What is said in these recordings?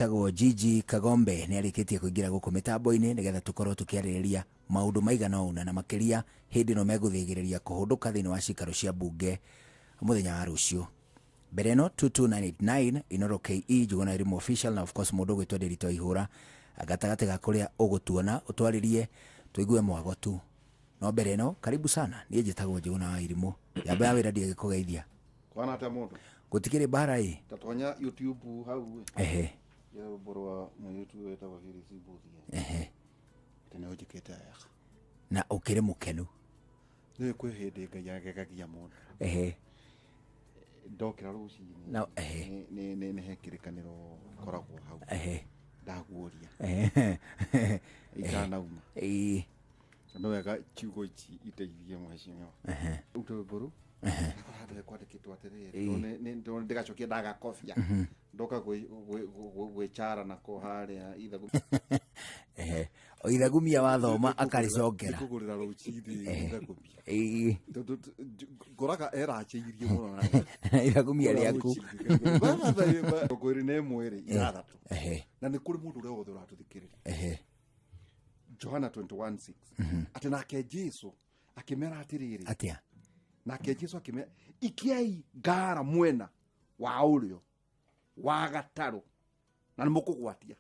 Tagwo Gigi Kagombe nĩ arĩkĩtie kũingĩra gũkũ mĩtambo-inĩ nĩgetha tũkorwo tũkĩarĩrĩria maũndũ maigana ũna na makĩria hĩndĩ ĩno megũthĩgĩrĩria kũhũndũka thĩinĩ wa cikaro cia mbunge mũthenya wa rũciũ. Mbere ĩno 22989 Inoro KE Njuguna Elimu Official na of course mũndũ ũgwĩtwo Ndĩritũ Ihũra gatagatĩ ga kũrĩa ũgũtuona ũtwarĩrie tũigue mwago tu. No mbere ĩno karibu sana, niĩ njĩtagwo Njuguna wa Irimũ, yamba ya wĩra ndiagĩkũgeithia. Kwana atĩa mũndũ? Gũtikĩrĩ mbara ĩ. Tatonya YouTube hau ĩ. Ehe. Ya rwĩmbo rwa mũirĩtu wĩtagwo Phyllis Mbuthia. Ehe. Atĩ nĩ ũnjĩkĩte wega. Na ũkĩrĩ mũkenu. Nĩ kwĩ hĩndĩ Ngai agegagia mũndũ. Ehe. Ndokĩra rũcinĩ. Na ehe. Nĩ he kĩrĩkanĩro ngoragwo hau. Ehe. Ndaguũria. Ehe. Itanauma. Ĩĩ. Nĩ wega ciugo ici iteithie mheshimiwa. Ehe. Rute rwĩmbo rũu. Handũ hekwandĩkĩtwo atĩrĩrĩ, tondũ ndĩgacokia ndagakobia ndoka gwĩcara nako harĩa ithagu. Ehe. O ithagumia wathoma akarĩcokera. Nĩkũgũrĩra rũcinĩ ithagumia. Ĩĩ. Tondũ ngoraga eracĩirie mũno na Ithagumia rĩaku. 21 rĩ 6. Ehe. Na nĩ kũrĩ mũndũ ũrĩa wothe ũratũthikĩrĩria. Ehe. Johana 21:6 atĩ nake Jesu akĩmera atĩrĩrĩ. Atĩa? Nake Jesu akĩmera, ikiai ngara mwena wa ũrĩo wa gatarũ na nĩ mũkũgwatia.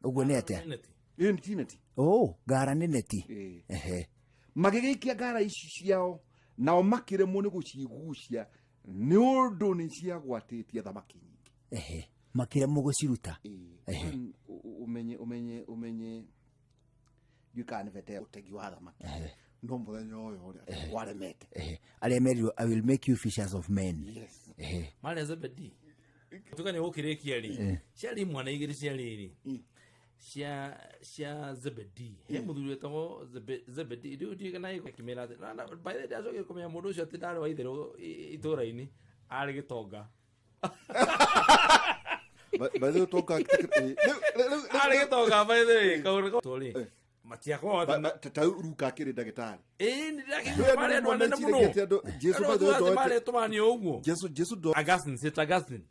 Ũguo nĩ atĩa? Neti. Ĩyo nĩ ti neti. Oh, ngara nĩ neti. Ĩĩ. Ehe. Magĩgĩikia ngara ici ciao nao makĩremwo nĩ gũcigucia nĩ ũndũ nĩ ciagwatĩtie thamaki nyingĩ. Ehe. Makĩremwo gũciruta. Ĩĩ. Ehe. Ũmenye ndiũĩ kana nĩ bete ũtegi wa thamaki no mũthenya ũyũ rĩ waremete. Ehe. Arĩa merirwo I will make you fishers of men. Yes. Ehe. Marĩa Zebedi. Tuka nĩ gũkĩrĩkia rĩ. Ciarĩ imwana igĩrĩ cia rĩrĩ. Cia Zebedi. He mũthuri wetagwo Zebedi. Rĩu ndiũĩ kana akĩmera atĩ. By the way ndacokire kũmenya mũndũ ũcio atĩ ndarĩ wa itherũ itũũra-inĩ. Arĩ gĩtonga. By the way toka Arĩ gĩtonga by the way. Kaũndũ kau rĩ. Matiakorwo ta Ruka akĩrĩ ndagĩtarĩ. Ĩĩ nĩ ndakĩigua marĩ andũ anene mũno. Jesu Andũ by the way atĩ ndoete marĩ tũmanio ũguo. Jesu ndo Augustine, St. Augustine.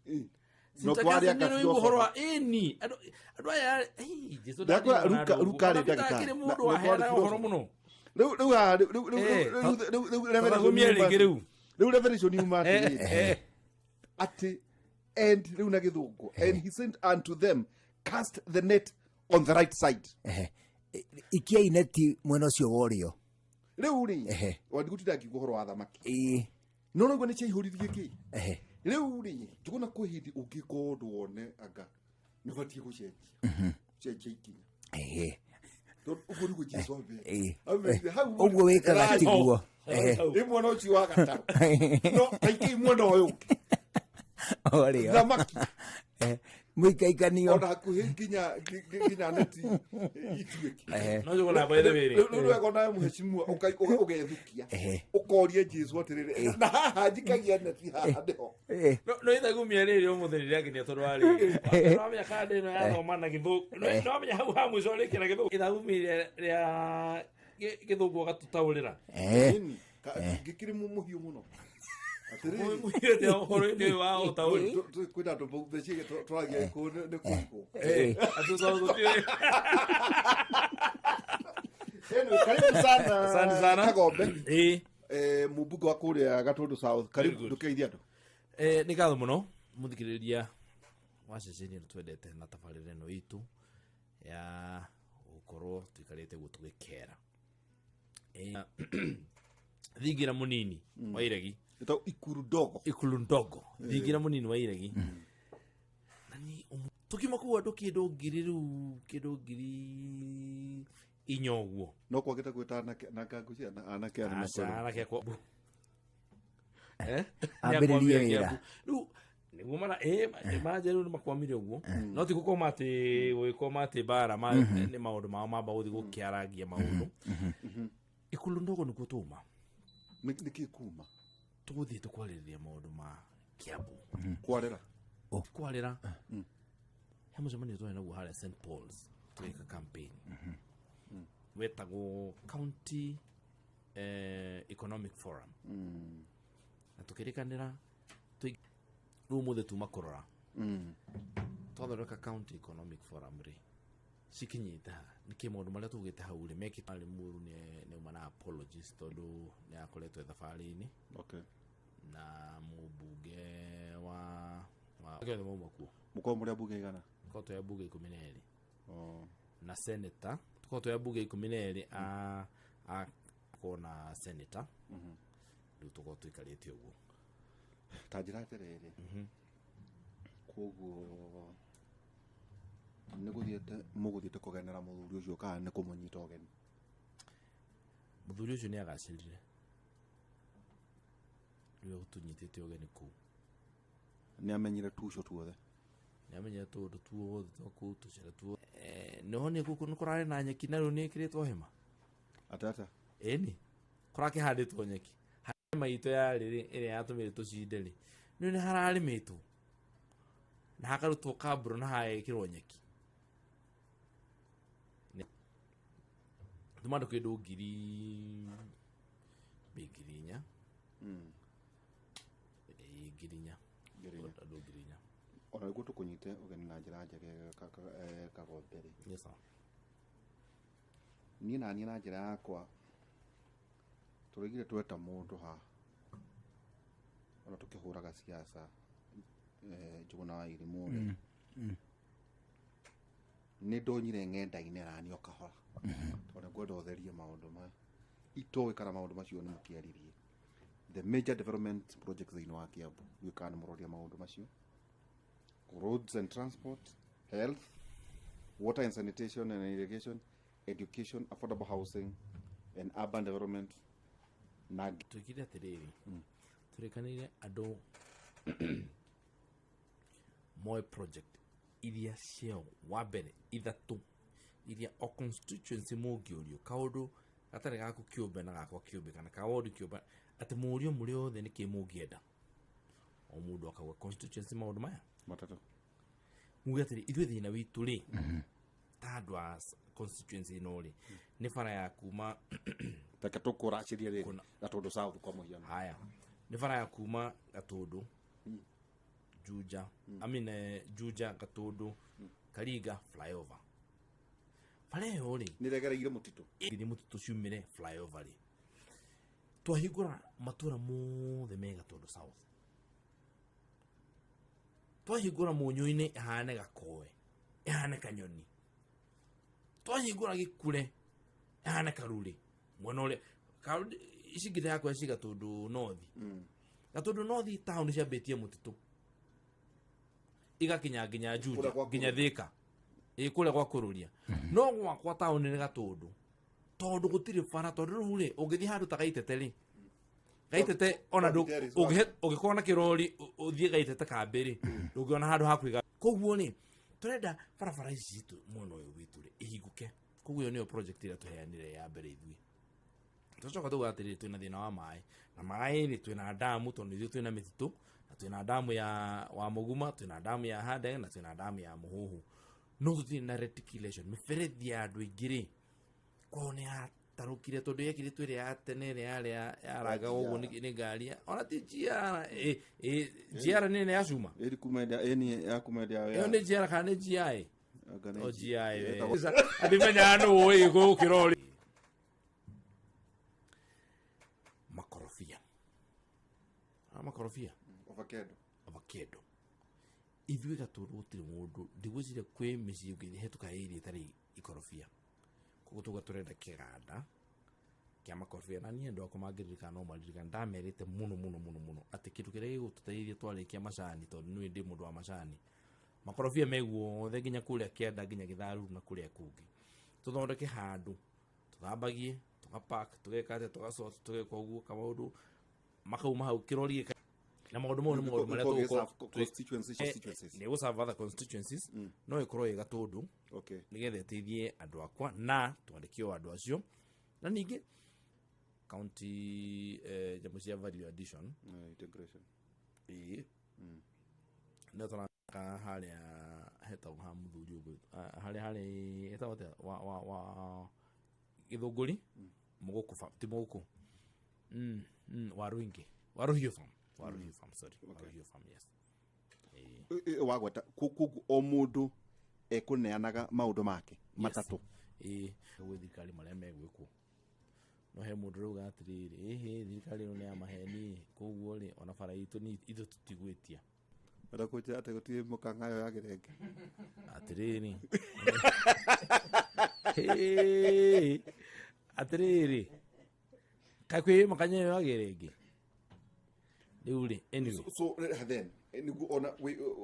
No kwarĩ St. Augustine nĩ akafilosofa. ũhoro wa ĩni. Andũ aya ĩĩ, Jesu Ndakora ndarĩ Ruka na arĩ andũ ũguo. Ona Peter ndagĩtarĩ. akĩrĩ Na- mũndũ na waheanaga kwarĩ ũhoro mũno. Rĩu haha rĩu Eh, rĩu revelation tũthagumie yuma rĩngĩ rĩu. Rĩu revelation yuma atĩrĩrĩ Eh, atĩ and rĩu na gĩthũngũ and he said unto them, cast the net on the right side. Ehe. Ikiai neti mwena ũcio wa ũrĩo. Rĩu rĩ Ehe. wandigũtinda ngiuga ũhoro wa thamaki. Ĩĩ. No rĩu nĩ ciaihũririe kĩ? Ehe. Rĩu rĩ njuguna kwĩ hĩndĩ ũngĩka ũndũ wone anga nĩ ũbatiĩ gũcenjia cenjia ikinya. Ehe. Tondũ ũguo nĩguo Jesu ambĩrire. Ĩĩ. Ambĩrire hau Ũguo wĩkaga ĩraĩ. tiguo. Ehe. Ĩ mwena ũcio wa gatarũ no taikei mwena ũyũ ũngĩ Ũrĩo. thamaki Ehe. Mũikaikanio. ona hakuhĩ nginya neti ituĩke. Ehe. No njũgũ na by the way rĩ. Rĩu wega onawe mũhecimua ũgethukia Ehe. ũkoria Jesu atĩrĩrĩ na haha njikagia neti haha nĩho. Ehe. No ithagumia rĩrĩ ũmũthĩ rĩrĩangenia tondũ wa rĩrĩ. Nĩwamenya kana ĩno yathoma na gĩthũngũ. Nĩwamenya hau ha mũico rĩkia na gĩthũngũ. Ithagumia rĩa gĩthũngũ ũgatũtaũrĩra. Ehe. Ĩni, ngĩkĩrĩ mũhiũ mũno. Atĩrĩrĩ Mũhiũ ũhoro-inĩ ũyũ wa ũtaũri. Kwĩna andũ meciria tũragia kũ nĩ kũrikũ. Eh, atĩ ũtaũri. Anyway, karibu sana. Asante sana. Kagombe. Ĩĩ. Mũmbunge wa kũrĩa Gatũndũ South. Karibu Very good. ndũkeithie andũ. Nĩ ngatho mũno mũthikĩrĩria wa ceceni ĩno twendete na tabarĩra ĩno itũ ya gũkorwo tũikarĩte guo tũgĩkera. Thingira mũnini wa iregi. Ĩtagwo Ikuru Ndogo. Ikulu ndogo. Thingira mũnini wa iregi. Na ni tũkiuma kũu andũ kĩndũ ngiri rĩu kĩndũ 4,000 ũguo. No kwagĩte gwĩta anake na ngangu cia anake arĩa Aca, makoragwo. anake akwa. Ambĩrĩrie wĩra. Rĩu nĩguo mara manje rĩu nĩmakwamire ũguo no ti gũkoma atĩ gũgĩkoma atĩ mbara nĩ maũndũ mao mamba gũthiĩ gũkĩarangia maũndũ. Ikulu ndogo nĩkuo tũma. Nĩkĩ kuma? Tũgũthiĩ tũkwarĩrĩria maũndũ ma Kiambu. Kwarĩra. Kwarĩra. He mũcemanio twarĩ naguo harĩa St Paul's tũgĩka campaign. Wetagwo County Economic Forum. Na tũkĩrĩkanĩra rĩu ũmũthĩ tuma kũrora. Twathondeka county economic forum rĩ, cikinyĩte ha nĩkĩ maũndũ marĩa tugĩte hau rĩ mekĩte? Limuru nĩ uma na apologies tondũ nĩ akoretwo e thabarĩ-inĩ. Na mũmbunge wa othe mauma kuo. Mũkorwo mũrĩ ambunge igana? Korwo twĩ ambunge 12. Oh. Na senator, tukorwo twĩ ambunge 12 a korwo na senator rĩu tũkorwo tũikarĩte ũguo. Ta njĩra atĩrĩrĩ, koguo nĩ gũthiĩte mũgũthiĩte kũgenera mũthuri ũcio kana nĩ kũmũnyita ũgeni? Mũthuri ũcio nĩ agacĩrire, rĩu tũnyitĩte ũgeni kũu. Nĩ amenyire tucio tuothe? Nĩ amenyire tũũndũ tuothe twa kũu, tũcĩra tuothe. Nĩho nĩ gũkũ nĩ kũrarĩ na nyeki na rĩu nĩ ĩkĩrĩtwo hema. Atata? Ĩni kũrakĩhandĩtwo nyeki. Hema itũ yarĩ rĩ, ĩrĩa yatũmire tũcinde rĩ, nĩ hararĩmĩtwo na hakarutwo kambũro na hagekĩrwo nyeki. Tuma andũ kĩndũ 4,000. Ĩĩ, 4,000. 4,000. Andũ 4,000. Ona nĩguo tũkũnyite ũgeni na njĩra njega, Kagombe rĩ, Yes sir. Niĩ na niĩ na njĩra yakwa tũrĩgire tweta mũndũ haha ona tũkĩhũraga siasa, Njũgũna wa Irimũ rĩ, nĩ ndonyire ng'enda-inĩ nani o kahora tondũ ngwenda ũtherie maũndũ maya itoĩ kana maũndũ macio nĩ mũkĩaririe, the major development projects thĩinĩ wa Kiambu. Ndiũĩ kana nĩ mũroria maũndũ macio: roads and transport, health, water and sanitation and irrigation, education, affordable housing and urban development na Twĩkire atĩrĩrĩ, tũrĩkanĩire andũ moe project iria ciao wa mbere ithatũ iria o constituency mũngĩũrio kaũndũ gatarĩ gaku kĩũmbe na gakwa kĩũmbe kana ka ward kĩũmbe, atĩ mũũrio mũrĩ othe nĩkĩ mũngĩenda, o mũndũ akauga constituency maũndũ maya matatũ. Muge atĩrĩ, ithuĩ thĩna witũ rĩ, ta andũ a constituency ĩno rĩ, nĩ bara ya kuma Reke tũkũracĩrie rĩrĩ. Kũna. Gatũndũ South kwa mũhiano. Haya, nĩ bara ya kuma Gatũndũ, Juja, I mean, Juja, Gatũndũ, Karinga flyover. Bara ĩyo rĩ, nĩ regereire mũtitũ. Nginya mũtitũ ciumĩre flyover rĩ, twahingũra matũra mothe me Gatũndũ South, twahingũra Mũnyũ-inĩ ĩhane gakoe, ĩhane kanyoni, twahingũra Gĩkure ĩhane karurĩ mwena ũrĩa ici ngĩte yakwa ci Gatũndũ North. Gatũndũ North town ciambĩtie mũtitũ igakinya nginya Juja, Kũrĩa gwa nginya Thika, ĩ kũrĩa gwa kũrũria. No gwakwa taũni nĩ Gatũndũ tondũ gũtirĩ bara, tondũ rĩu rĩ, ũngĩthiĩ handũ ta Gaitete rĩ, Gaitete ona Kwa ũngĩkorwo na kĩrori ũthiĩ Gaitete kambĩ rĩ, ndũngĩona handũ ha kũiga. Koguo rĩ, tũrenda barabara ici citũ mwena ũyũ witũ rĩ ihingũke. Koguo ĩyo nĩyo project ĩrĩa tũheanire ya mbere ithuĩ. Tũcoka tuga atĩrĩrĩ, twĩna thĩna wa maĩ, na maĩ rĩ, twĩna ndamu, tondũ ithuĩ twĩna mĩtitũ na twĩna ndamu ya wa Mũguma, twĩna ndamu ya Handege na twĩna ndamu ya Mũhũhũ, no tũtirĩ na reticulation, mĩberethi ya andũ aingĩ rĩ, kwao nĩ yatarũkire tondũ yekĩrĩtwo ĩrĩa ya tene, ĩrĩa yarĩ yaraga ũguo nĩ ngari, ona ti GR, GR nĩ ĩrĩa ya cuma. Ĩri kuma ĩrĩa ĩni ya kuma ĩrĩa Ĩyo nĩ GR kana nĩ GI? Anga nĩ O GI we. Ĩtagwo- Andimenyaga nũ ũĩ gũkĩra ũrĩ makorobia. Ah, makorobia. Avocado. Avocado. Ithuĩ Gatũndũ gũtirĩ mũndũ, ndigwĩciria kwĩ mĩciĩ ũngĩhetũka ĩrĩa ĩtarĩ ikorobia. Koguo tuga tũrenda kĩganda kĩa makorobia, na niĩ andũ akwa mangĩririkana no maririkana ndamerĩte mũno mũno mũno mũno atĩ kĩndũ kĩrĩa gĩgũtũteithia twarĩkia macani, tondũ niĩ ndĩ mũndũ wa macani, makorobia me guothe nginya kũrĩa kĩanda, nginya Gĩtharuru na kũrĩa kũngĩ, tũthondeke handũ tũthambagie, tũgapack, tũgeka atĩa, tũgasort, tũgeka ũguo kamaũndũ makauma hau kĩrori na maũndũ mau nĩ maũndũ marĩa Gĩkorwo tũgũkorwo gĩserve constituencies, constituencies. Nĩ gũserve other constituencies, no ĩkorwo ĩ Gatũndũ nĩgetha ĩteithie andũ akwa na twandĩke o andũ acio, na ningĩ county, nyamũ cia value addition. Integration. Ĩĩ, nĩyo tũraka harĩa hetagwo ha mũthuri ũguo, harĩa harĩ hetagwo atĩa, wa Gĩthũngũri, Mũgũkũ farm, ti Mũgũkũ, Waruingi, Waruhiu farm, Waruhiu farm, sorry, Waruhiu farm, yes. Wagweta koguo o mũndũ ekũneanaga maũndũ make matatũ. Ĩĩ, gwĩ thirikari marĩa megwĩkwo, no he mũndũ rauga atĩrĩrĩ, ĩhĩ, thirikari ĩno nĩ ya maheni, koguo rĩ, ona bara itũ nĩ ithuĩ tũtigwĩtia. Enda kũnjĩra atĩ gũtirĩ mũkang'ayo ya gĩrenge? Atĩrĩrĩ. Hĩ, atĩrĩrĩ, kaĩ kwĩ makanyayo ya gĩrenge rĩu rĩ? Anyway. So then nĩguo ona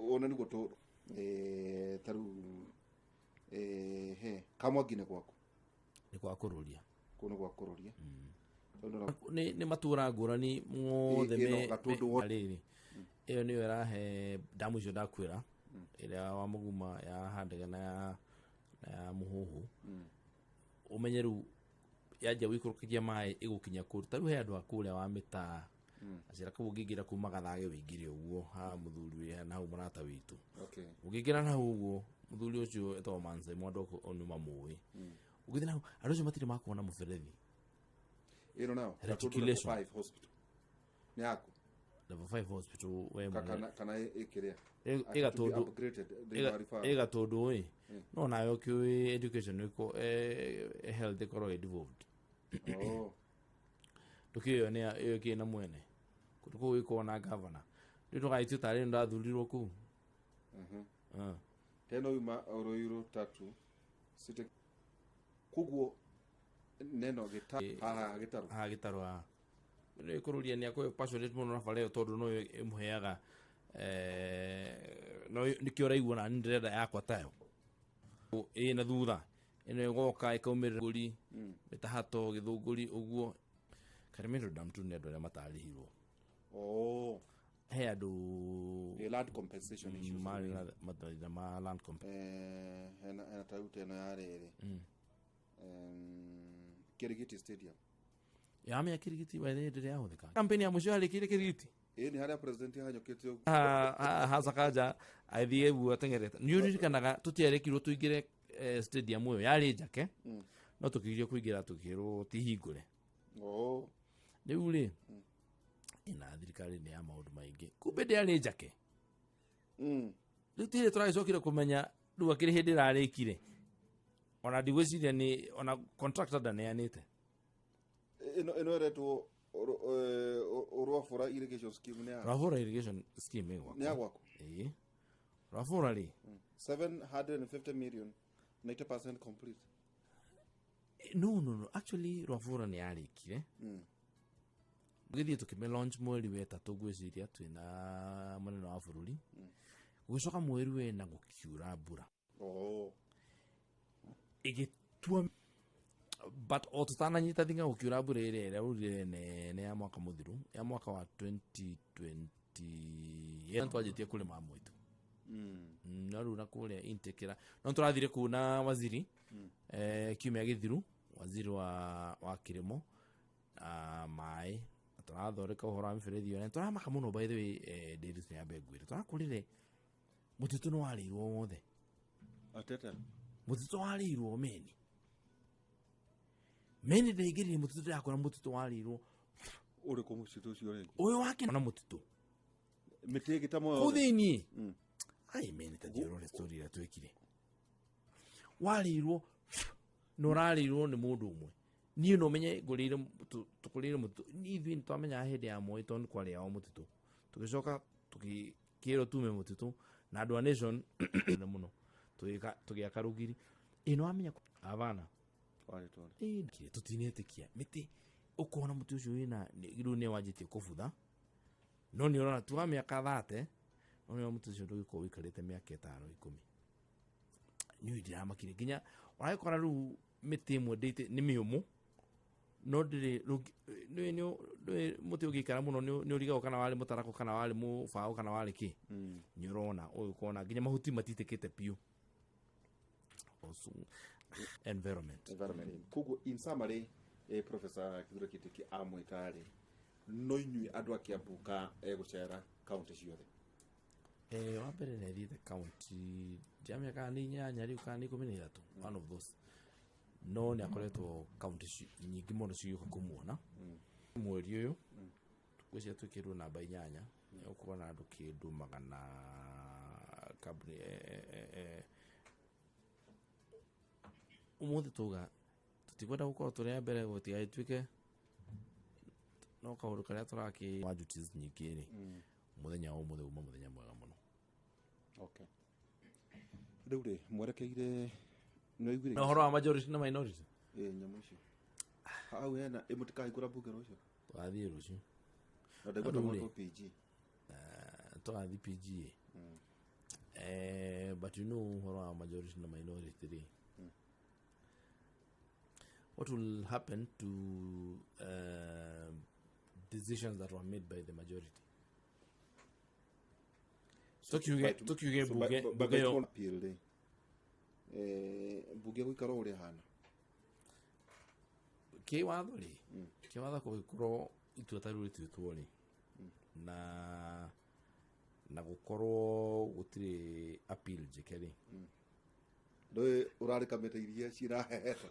ona nĩguo tũ ta rĩu he Kamwangi nĩ gwaku? Nĩ kwa kũrũria. Kũu nĩ gwa kũrũria. Tondũ Nĩ matũra ngũrani mothe. Ĩno Gatũndũ Rĩrĩ, ĩyo nĩyo ĩrahe ndamu icio ndakwĩra, ĩrĩa wa Mũguma, ya Handege na ya Mũhũhũ. Ũmenye rĩu yanjia gũikũrũkagia maĩ ĩgũkinya kũu. Ta rĩu he andũ a kũrĩa wa mĩtaa acira kau, ũngĩingĩra kuma Gathage wĩingĩre ũguo ha mũthuri wĩ na hau, mũrata witũ. Ũngĩingĩra na hau ũguo, mũthuri ũcio etagwo Manze Mwandũ, nĩ mamũĩ. Ũngĩthiĩ na hau, andũ acio matirĩ makuona mũberethi. Ĩno nayo Gatũndũ level Reticulation. 5 hospital nĩ yaku? Level 5 hospital we mwene. Kana ĩkĩrĩa Ĩgatũndũ upgraded thĩinĩ wa referral. Ĩgatũndũ ĩ, no nayo kĩũĩ education ĩko health ĩkorwo ĩ devolved. Oh. Ndũkĩũĩ nĩ ĩyo kĩ na mwene kũndũ kũu ĩkorwo na governor rĩu, ndũgagĩtue tarĩ ndathurirwo kũu. Ah. Teno yuma Ruiru tatu city, koguo neno gĩta haha gĩtarũ. Haha gĩtarũ haha nĩ kũrũria nĩ akorwo passionate mũno na bara ĩyo, tondũ no ĩmũheaga no nĩkĩo ũraigua na niĩ ndĩrenda yakwa tayo ĩ na thutha ĩno ĩgoka ĩkaumĩrĩra ngũri mĩtahato gĩthũngũri ũguo. Karĩmĩrũ dam tu nĩ andũ arĩa matarĩhirwo. Oh. He andũ The land compensation issues. Marĩ na mathĩna ma land Hena ta rĩu ta ĩno ya rĩrĩ, Kirigiti Stadium. Yamenya Kirigiti by the way ndĩrĩ yahũthĩka. Kampeni ya mũico yarĩkĩire Kirigiti. Ĩ nĩ harĩa president hanyũkĩte ũguo. Hasakaja athiĩ guo ateng'erete. Nĩ ũririkanaga tũtiarekirwo tũingĩre stadium ĩyo yarĩ njake, no tũkĩgirio kũingĩra, tũkĩrwo ti hingũre. Oh. Rĩu rĩ, ĩna thirikari nĩ ya maũndũ maingĩ, kumbe ndĩarĩ njake. Rĩu tirĩ tũragĩcokire kũmenya rĩu akĩrĩ hĩndĩ ĩrarĩkire, ona ndigwĩciria nĩ ona contractor ndaneanĩte. Ĩno ĩretwo Rwabura irrigation scheme nĩ ya Rwabura irrigation scheme ĩ Nĩ ya gwakwa. Gwaku? Ĩĩ, Rwabura rĩ. 750 million, 90% complete. No, actually Rwabura nĩ yarĩkire. Gĩthiĩ tũkĩme launch mweri wa ĩtatũ ngwĩciria, twĩna mũnene wa bũrũri. Gũgĩcoka mweri wa ĩna gũkiura mbura. Oh. Ĩgĩtua, but o tũtananyita thinga gũkiura mbura ĩrĩa ĩraurire nene ya mwaka mũthiru, ya mwaka wa 2020 twanjĩtie kũrĩma mwitu. No rĩu na kũrĩa intake ĩra no tũrathire kũu na waziri kiumia gĩthiru, waziri wa kĩrĩmo na maĩ, na tũrathondeka ũhoro wa mĩberethi ĩyo, na tũramaka mũno. By the way, Davis, nĩ yambe ngwĩre tũrakũrire mũtitũ nĩ warĩirwo wothe. Atete. Mũtitũ warĩirwo meni meni, ndaingĩrire mũtitũ ndĩrakora mũtitũ warĩirwo. Ũrĩkũ mũtitũ ũcio rĩngĩ? Ũyũ wake na mũtitũ. Mĩtĩ ĩngĩ ta Kũu moyo. thĩiniĩ. Ai meni, ta thiĩ story ĩrĩa twĩkire, warĩirwo na ũrarĩirwo nĩ mũndũ ũmwe. Niĩ no menye ngũrĩire tũkũrĩire mũtitũ. Niĩ ithuĩ nĩ twamenyaga hĩndĩ ya Moi tondũ nĩ kwarĩagwo mũtitũ, tũgĩcoka tũkĩrwo tume mũtitũ na andũ a nation mũno, tũgĩaka rũgiri ĩno wamenya avana. Warĩtwo. Ĩ, tũtinetĩkia mĩtĩ, ũkona mũtĩ ũcio wĩna rĩu nĩ wanjĩtie kũbutha, no nĩ ũrona tuga mĩaka 30, no nĩ mũtĩ ũcio ndũgĩkorwo ũikarĩte mĩaka 5, 10. Niĩ ndĩramakire nginya ũragĩkora rĩu mĩtĩ ĩmwe ndĩte nĩ mĩũmũ, no ndĩrĩ nĩ mũtĩ ũngĩikara mũno nĩ ũrigagwo kana warĩ mũtarakwa kana warĩ mũbaũ kana warĩ kĩ. Nĩ ũrona ũyũ ũkona nginya mahuti matitĩkĩte biũ. Also, environment. Environment. Koguo in summary, Professor Kithure Kindiki amwĩta rĩ, no inyuĩ andũ a Kiambu ka egũcera kaunti ciothe? Wa mbere nĩ thiĩte kaunti ndiramenya kana nĩ 8 rĩu kana nĩ 13, one of those, no nĩ akoretwo kaunti nyingĩ mũno cigĩũka kũmuona. Mweri ũyũ ngwĩciria twĩkĩrwo namba 8. Ũkorwo na andũ kĩndũ magana kambuni ũmũthĩ tuga tũtikwenda gũkorwo tũrĩ a mbere gũtigagĩtuĩke no kaũndũ karĩa tũrakĩ wa duties nyingĩ rĩ, mũthenya wa ũmũthĩ uma mũthenya mwega mũno. Okay, rĩu rĩ mwerekeire nĩ Na ũhoro wa majority na minority. Ĩ nyamũ icio hau hena ĩ mũtikahingũra mbunge rũciũ? Tũgathiĩ rũciũ. Na ndaigua Rĩu rĩ. ta PG. Tũgathiĩ PGA, but you know ũhoro wa majority na minority rĩ, what will happen to decisions that were made by the majority? Tukiuge bunge yo appeal rĩ, mbunge gũikara o ũrĩa hana? Kĩwatho rĩ, kĩwatho kũngĩkorwo itua ta rĩu rĩtuĩtwo rĩ, na gũkorwo gũtirĩ appeal njĩke rĩ. Ndũĩ ũrarĩ kamĩtĩ iria ciraheheta.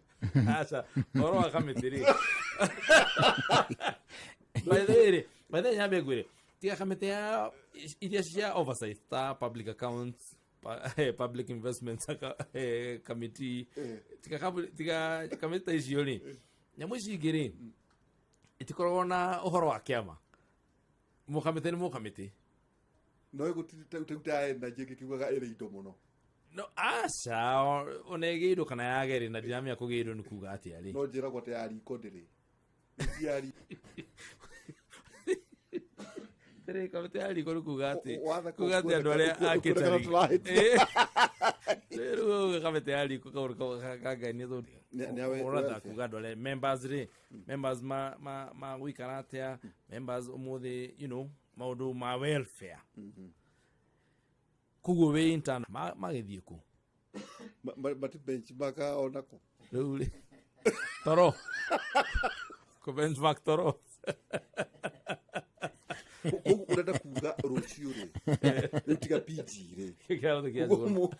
Aca, ũhoro wa kamĩtĩ rĩ, by the way rĩ, by the way nyambe ngwĩre, tiga kamĩtĩ ya iria cia oversight ta public accounts, public investments committee, tiga kamĩtĩ ta icio rĩ, nyamũ ici ingĩ rĩ itikoragwo na ũhoro wa kĩama, mũkamĩtĩ nĩ mũkamĩtĩ. No gũtirĩ ta energy ĩngĩkiugaga ĩrĩ indo mũno. No aca, ona ĩgĩirwo kana yage rĩ, na ndiramenya kũgĩirwo nĩ kuga atĩa rĩ. No njĩragwo atĩ ya riko ndĩrĩ ya Tĩrĩ kamĩtĩ ya riko nĩ kuga atĩ Wathaka kuga atĩ andũ arĩa a ũkuoneka catering. tũrahĩtia. Rĩu kamĩtĩ ya riko kaũndũ kangania tondũ Nĩ a ũrenda welfare. kuga andũ arĩa members rĩ, members ma gũikara atĩa, members ũmũthĩ, maũndũ ma welfare, koguo wĩ intern magĩthiĩ kũ? Mati benchmark onako. Rĩu rĩ toro kũ benchmark toro. Koguo ũrenda kuga rũciũ rĩ, rĩu tiga PG rĩ. Kĩramuthekia. Koguo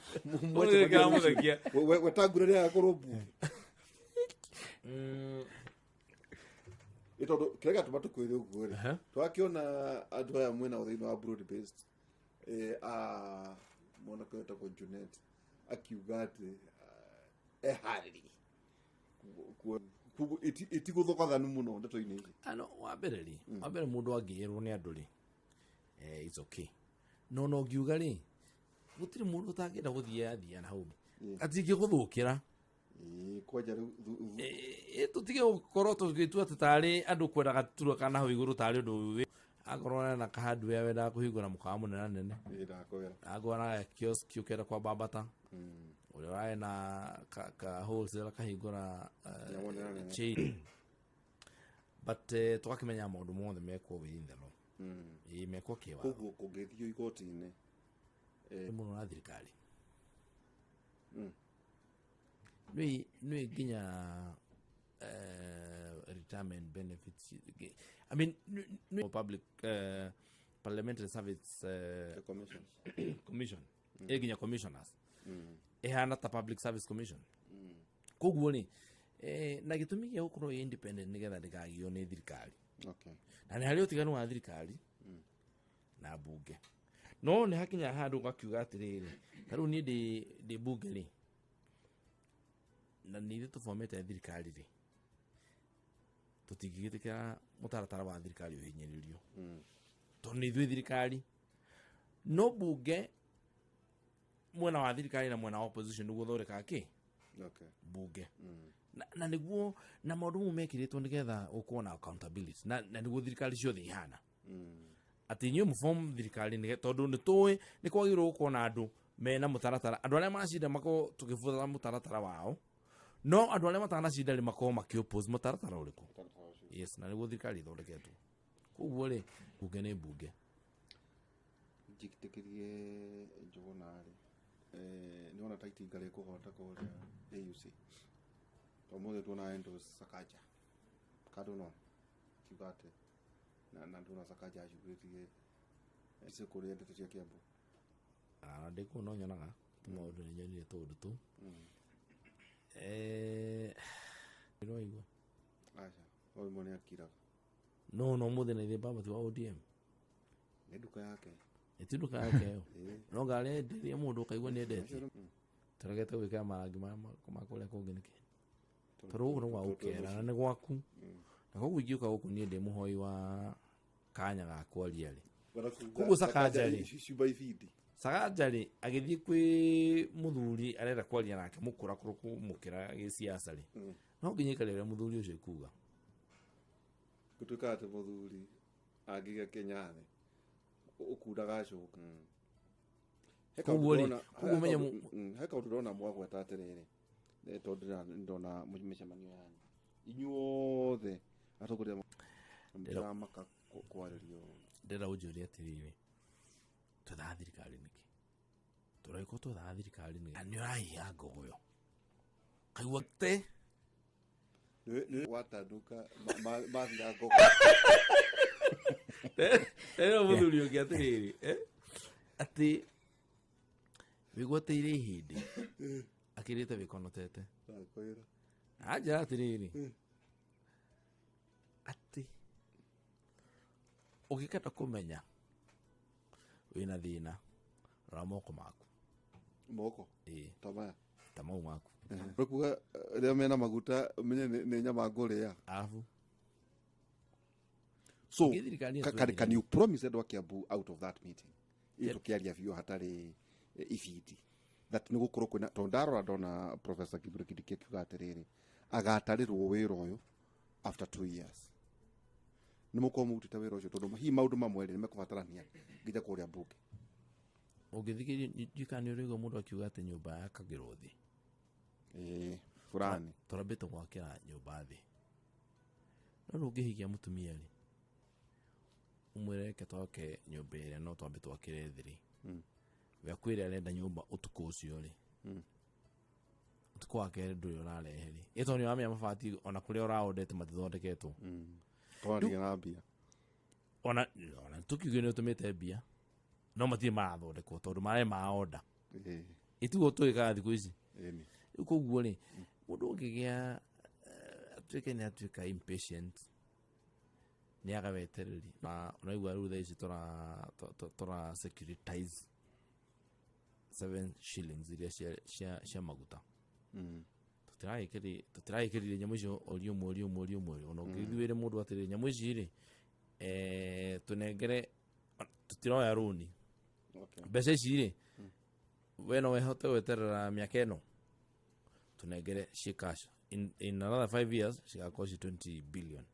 Kĩramuthekia. Wetangura rĩ agakorwo mbunge ĩ tondũ kĩrĩa gĩatũma tũkwĩre ũguo rĩ, twakĩona andũ aya mwena thĩinĩ wa broad based, a mwanake wetagwo Junet akiuga atĩ eharĩrie. Koguo itigũthogathanu mũno ndeto-inĩ ici. Ano wa mbere rĩ, wa mbere mũndũ angĩĩrwo nĩ andũ rĩ, it's okay, no ngiuga rĩ, gũtirĩ mũndũ ũtangĩenda gũthiĩ athia na hau atingĩgũthũkĩra. Ĩĩ, kwanja rĩu Tũtige gũkorwo tũgĩtua atĩ tarĩ andũ kwendaga gaturwa kana hau igũrũ tarĩ ũndũ akorwo na kahardware wendaga kũhingũra mũkawa mũnene nene. Ĩĩ, ndakwĩra. Akorwo na kiosk ũkĩenda kwambambata ũrĩa ũrarĩ na ka wholesale akahingũra Nyamũ nene nene. Chain, but tũgakĩmenya maũndũ mothe mekwo within the law. Ĩĩ, mekwo kĩwatho. Koguo kũngĩthio igoti-inĩ Mũno na thirikari nĩ nginya retirement benefits, I mean, public parliamentary service the commission. Commission ĩ nginya commissioners ĩhana ta Public Service Commission. Koguo rĩ, na gĩtũmi gĩa gũkorwo ĩ independent nĩgetha ndĩkagio nĩ thirikari. Na nĩ harĩ ũtiganu wa thirikari na mbunge, no nĩ hakinya handũ ũgakiuga atĩrĩrĩ, ta rĩu niĩ ndĩ mbunge rĩ, na nĩ ithuĩ tũbomete thirikari rĩ, tũtingĩgĩtĩkĩra mũtaratara wa thirikari ũhinyĩrĩrio tondũ nĩ ithuĩ thirikari. No mbunge mwena wa thirikari na mwena wa opposition nĩguo thondekaga kĩ mbunge, na nĩguo na maũndũ mau mekĩrĩtwo nĩgetha gũkorwo na accountability, na nĩguo thirikari ciothe ihana atĩ inyuĩ mũform thirikari tondũ nĩ tũĩ nĩ kwagĩrĩirwo gũkorwo na andũ mena mũtaratara, andũ arĩa macinda makorwo tũgĩbuata mũtaratara wao, no andũ arĩa matanacinda rĩ makorwo makĩ-oppose mũtaratara ũrĩkũ. Yes, na nĩguo thirikari ĩthondeketwo. Koguo rĩ, mbunge nĩ mbunge. Njĩtĩkĩrie Njũgũna rĩ, nĩwona ta itinga rĩkũhota kũrĩa AUC? Ũmũthĩ tuona Endo Sakaja kando no kiuga atĩ na ndona Sakaja acugĩtie ici kũrĩa ndeto cia Kiambu. Ah, ndĩ kũu no nyonaga tũmaũndũ, nĩ nyonire tũũndũ tũu. Ndĩraigua. Aca, o rĩmwe nĩ akiraga. No mũthĩ na ithe baba ti wa ODM. Nĩ nduka yake. Ĩti nduka yake ĩyo no ngari enderie mũndũ ũkaigua nĩ endetie. Tũregete gwĩkĩra marangi marĩa ma kũrĩa kũngĩ nĩkĩ? Tondũ gũkũ nĩ gwa gũkera na nĩ gwaku, na koguo ingĩũka gũkũ niĩ ndĩ mũhoi wa kanya ga kwaria rĩ. Koguo Sakaja rĩ. Ciumba ibindi. Sakaja rĩ, agĩthiĩ kwĩ mũthuri arenda kwaria nake mũkũrakũrũ kũmũkĩra gĩciaca rĩ, no nginya ikare ũrĩa mũthuri ũcio ekuga. Gũtuĩka atĩ mũthuri angĩgĩa Kenya thĩ ũkundaga coka. He kaũndũ Koguo rĩ, ndona- koguo he menye kaũndũ- he kaũndũ ndona mwagweta atĩrĩrĩ, tondũ ndona mĩcemanio yanyu inyuothe atongoria mũtiramaka kwarĩrio. Ndĩrenda ũnjũrie atĩrĩrĩ, twethaga thirikari nĩkĩ? Tũragĩkorwo twethaga thirikari nĩkĩ? Nĩ ũrahiha ngogoyo kaigua te. Nĩ watanduka mathira ngoko. Rĩrĩa mũthuri ũngĩ atĩrĩrĩ, atĩ wĩgwatĩire ihĩndĩ akĩrĩte wĩkonotete. Ndakwĩra. Anjĩra atĩrĩrĩ, atĩ ũngĩkenda kũmenya wĩna thĩna, rora moko maku. Moko? Ĩĩ. Ta maya? Ta mau maku. Rĩkuga rĩrĩa mena maguta ũmenye nĩ nyama ngũrĩa. Arabu So Ingĩ thirikari nĩ can you promise andũ a Kiambu out of that meeting ĩ tũkĩaria biũ hatarĩ ibindi that nĩ gũkorwo kwĩna, tondũ ndarora ndona Professor Kithure Kindiki akiuga atĩrĩrĩ, agatarĩrwo wĩra ũyũ after 2 years nĩ mũkorwo mũrutĩte wĩra ũcio, tondũ hihi maũndũ mamwe rĩ nĩ mekũbatarania nginya kũrĩa mbunge. Ũngĩthikĩrĩria ndiũĩ nĩ ũraigua mũndũ akiuga atĩ nyũmba yakagĩrwo thĩ. Ĩĩ, fulani. Tũrambĩte gwakĩra nyũmba thĩ, no rĩu ũngĩhikia mũtumia rĩ, ũmwĩre reke twake nyũmba ĩrĩa no twambe twakĩre thĩ rĩ, we akwĩre arenda nyũmba ũtukũ ũcio rĩ, ũtukũ wa kerĩ ndũrĩ ũrarehe rĩ, ĩ tondũ nĩ ũramenya mabati ona kũrĩa ũraondete matithondeketwo. Twarĩria na mbia. Ona tũkiuge nĩ ũtũmĩte mbia, no matirĩ marathondekwo tondũ marĩa maonda. Ĩtiguo tũgĩkaga thikũ ici. Ĩni. Rĩu koguo rĩ, mũndũ ũngĩgĩa atuĩke nĩ atuĩka impatient, nĩ aga wetereri, na ũnaigua rĩu thaa ici tũra securitize 7 shillings iria cia maguta. Tũtiragĩkĩrire nyamũ icio ori ũmwe ori ũmwe ori ũmwe, ona ũngĩthiĩ wĩre mũndũ atĩrĩ, nyamũ ici rĩ, tũnengere, tũtiroya rũni. Mbeca ici rĩ, we no wehote gweterera mĩaka ĩno, tũnengere ciĩ cash, in another 5 years cigakorwo ci 20 billion,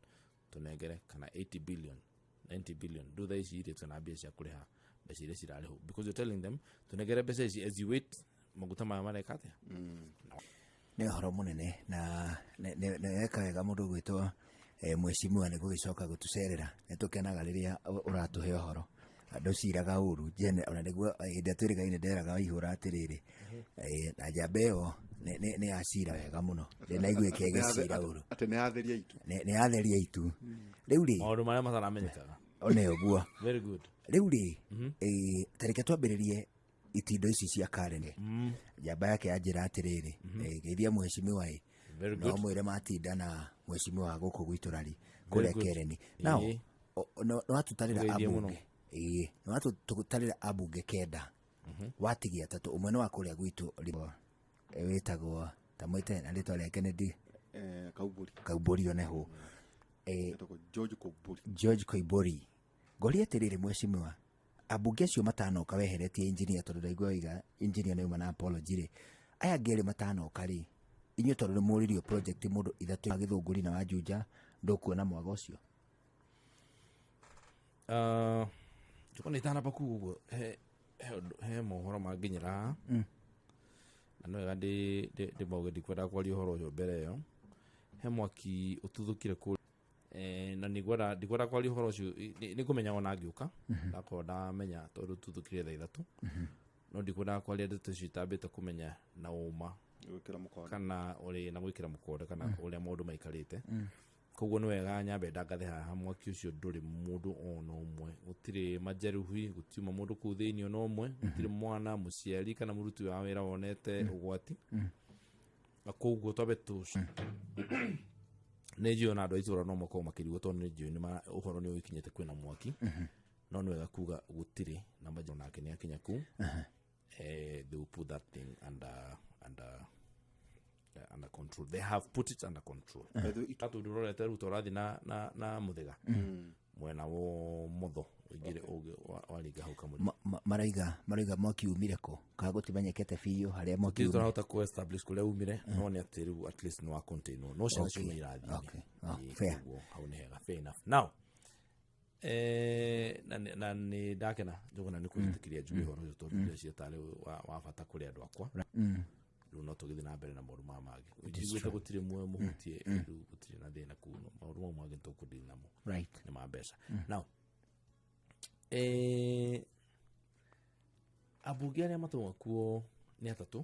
tũnengere kana 80 billion, 90 billion. Rĩu thaa ici rĩ, twĩna mbia cia kũrĩha mbeca iria cirarĩhwo because you're telling them tũnengere mbeca ici as you wait maguta maya mareka atĩa. Nĩ ũhoro mũnene na nĩ weka wega mũndũ gwĩtwo mheshimiwa nĩ gũgĩcoka gũtũcerera. Nĩ tũkenaga rĩrĩa ũratũhe ũhoro, ndũciraga ũru jene, ona nĩguo hĩndĩ ĩrĩa twĩrĩgaine nderaga Waihũra atĩrĩrĩ, na njamba ĩyo nĩ yacira wega mũno, ndĩnaigua ĩkĩgĩcira ũru. Atĩ nĩ yatheria itu. Nĩ yatheria itu rĩu rĩ. Maũndũ marĩa mataramenyekaga. One ũguo. Very good. Rĩu rĩ, ta reke twambĩrĩrie itindo ici cia Karen. Njamba yake yanjĩra atĩrĩrĩ, geithia mheshimiwa ĩ. Very No good. mwĩre matinda na mheshimiwa gũkũ gwitũ rari kũrĩa good. Kereni now. No watũtarĩra Ũgeithie mũno. ambunge, ĩĩ, nĩ watũtarĩra ambunge kenda, watigia atatũ, ũmwe nĩ wa kũrĩa gwitũ wĩtagwo ta mwĩte na rĩtwa rĩake nĩ ndi Kaumbũri. Kaumbũri oneho. Etagwo George Kaumbũri. George Koimbũri. Ngoria atĩrĩrĩ, mheshimiwa, ambunge acio matanoka weheretie engineer, tondũ ndaigua waiga engineer nĩ uma na apology rĩ, aya angĩ erĩ matanoka rĩ, inyuĩ tondũ nĩ mũririo project mũndũ ithatũ wa Gĩthũngũri na wa Juja, ndũkuona mwaga ũcio? Njũka nĩ itanamba kuga ũguo, he mohoro manginyĩra haha na nĩ wega ndĩmauge, ndikwendaga kwaria ũhoro ũcio mbere ĩyo. He mwaki ũtuthũkire kũrĩa, na nĩngwenda ndikwenda kwaria ũhoro ũcio, nĩ ngũmenya ona ngĩũka ndakorwo ndamenya, tondũ tuthũkire thaa 3, no ndikwendaga kwaria ndeto icio itambĩte kũmenya na ũma. Gwĩkĩra mũkonde. Kana ũrĩ na gwĩkĩra mũkonde kana ũrĩa maũndũ maikarĩte. Koguo nĩ wega nyambe ndangathe haha, mwaki ũcio ndũrĩ mũndũ ona ũmwe, gũtirĩ majeruhi, gũtiuma mũndũ kũu thĩinĩ ona ũmwe, gũtirĩ mwana, mũciari kana mũruti wa wĩra wonete ũgwati, na koguo twambe tũ nĩ njũĩ ona andũ a itũũra no makorwo makĩrigwo, tondũ nĩ njũĩ ũhoro nĩ ũgĩkinyĩte kwĩna mwaki. No nĩ wega kuga gũtirĩ na majo nake nĩ akinya kuu. They will put that thing under control. They have put it under control. By the way, Gatundu rorete rĩu tũrathiĩ na mũthĩga mwena wo motho ũingĩre waringa hau kamũrĩ. Maraiga mwaki umire kũ kana gũtimenyekete biũ harĩa mwaki Tiri umire. tũrahota ku establish kũrĩa umire, no nĩ atĩ rĩu at least nĩ wa containwo, no ciana ciuma irathiĩ. Okay. Oh, fair. Koguo hau nĩ hega, fair enough. Now na nĩ ndakena Njũgũna nĩ kwĩtĩkĩria njuge ũhoro ũyũ tondũ ndĩreciria tarĩ wa bata kũrĩ andũ akwa. Rĩu no tũgĩthiĩ na mbere na maũndũ maya mangĩ. Njiguĩte gũtirĩ muoyo mũhutie, rĩu gũtirĩ na thĩna kuu, no maũndũ mau mangĩ nĩtũkũdeal namo. Nĩ ma mbeca. Now ambunge arĩa matũmwo kuo nĩ atatũ.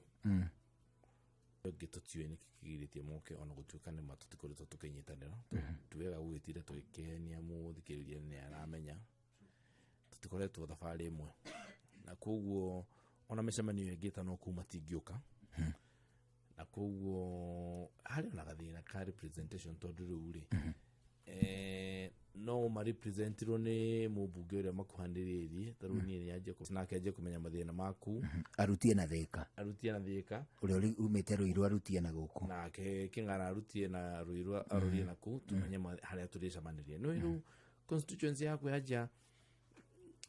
Ũngĩ tũtiũĩ nĩkĩ kĩgirĩtie moke, ona gũtuĩka nĩ ma tũtikoretwo tũkĩnyitanĩra. Ti wega gũgĩtinda tũgĩkĩhenia mũthikĩrĩria nĩ aramenya tũtikoretwo thabarĩ ĩmwe, na koguo ona mĩcemanio ĩngĩ ĩtano kuu matingĩũka, na koguo harĩ ona gathĩna ka representation, tondũ rĩu rĩ no marepresentirwo nĩ mũmbunge ũrĩa makuhanĩrĩirie. Ta rĩu niĩ nĩanjie nake anjie kũmenya mathĩna maku. Arutie na Thĩka. Arutie na Thĩka. Ũrĩa umĩte Rũirũ arutie na gũkũ. Nake Kĩng'ara arutie na Rũirũ, arorie na kuu, tumenye harĩa tũrĩcemanĩria. No rĩu constituency yaku yanjia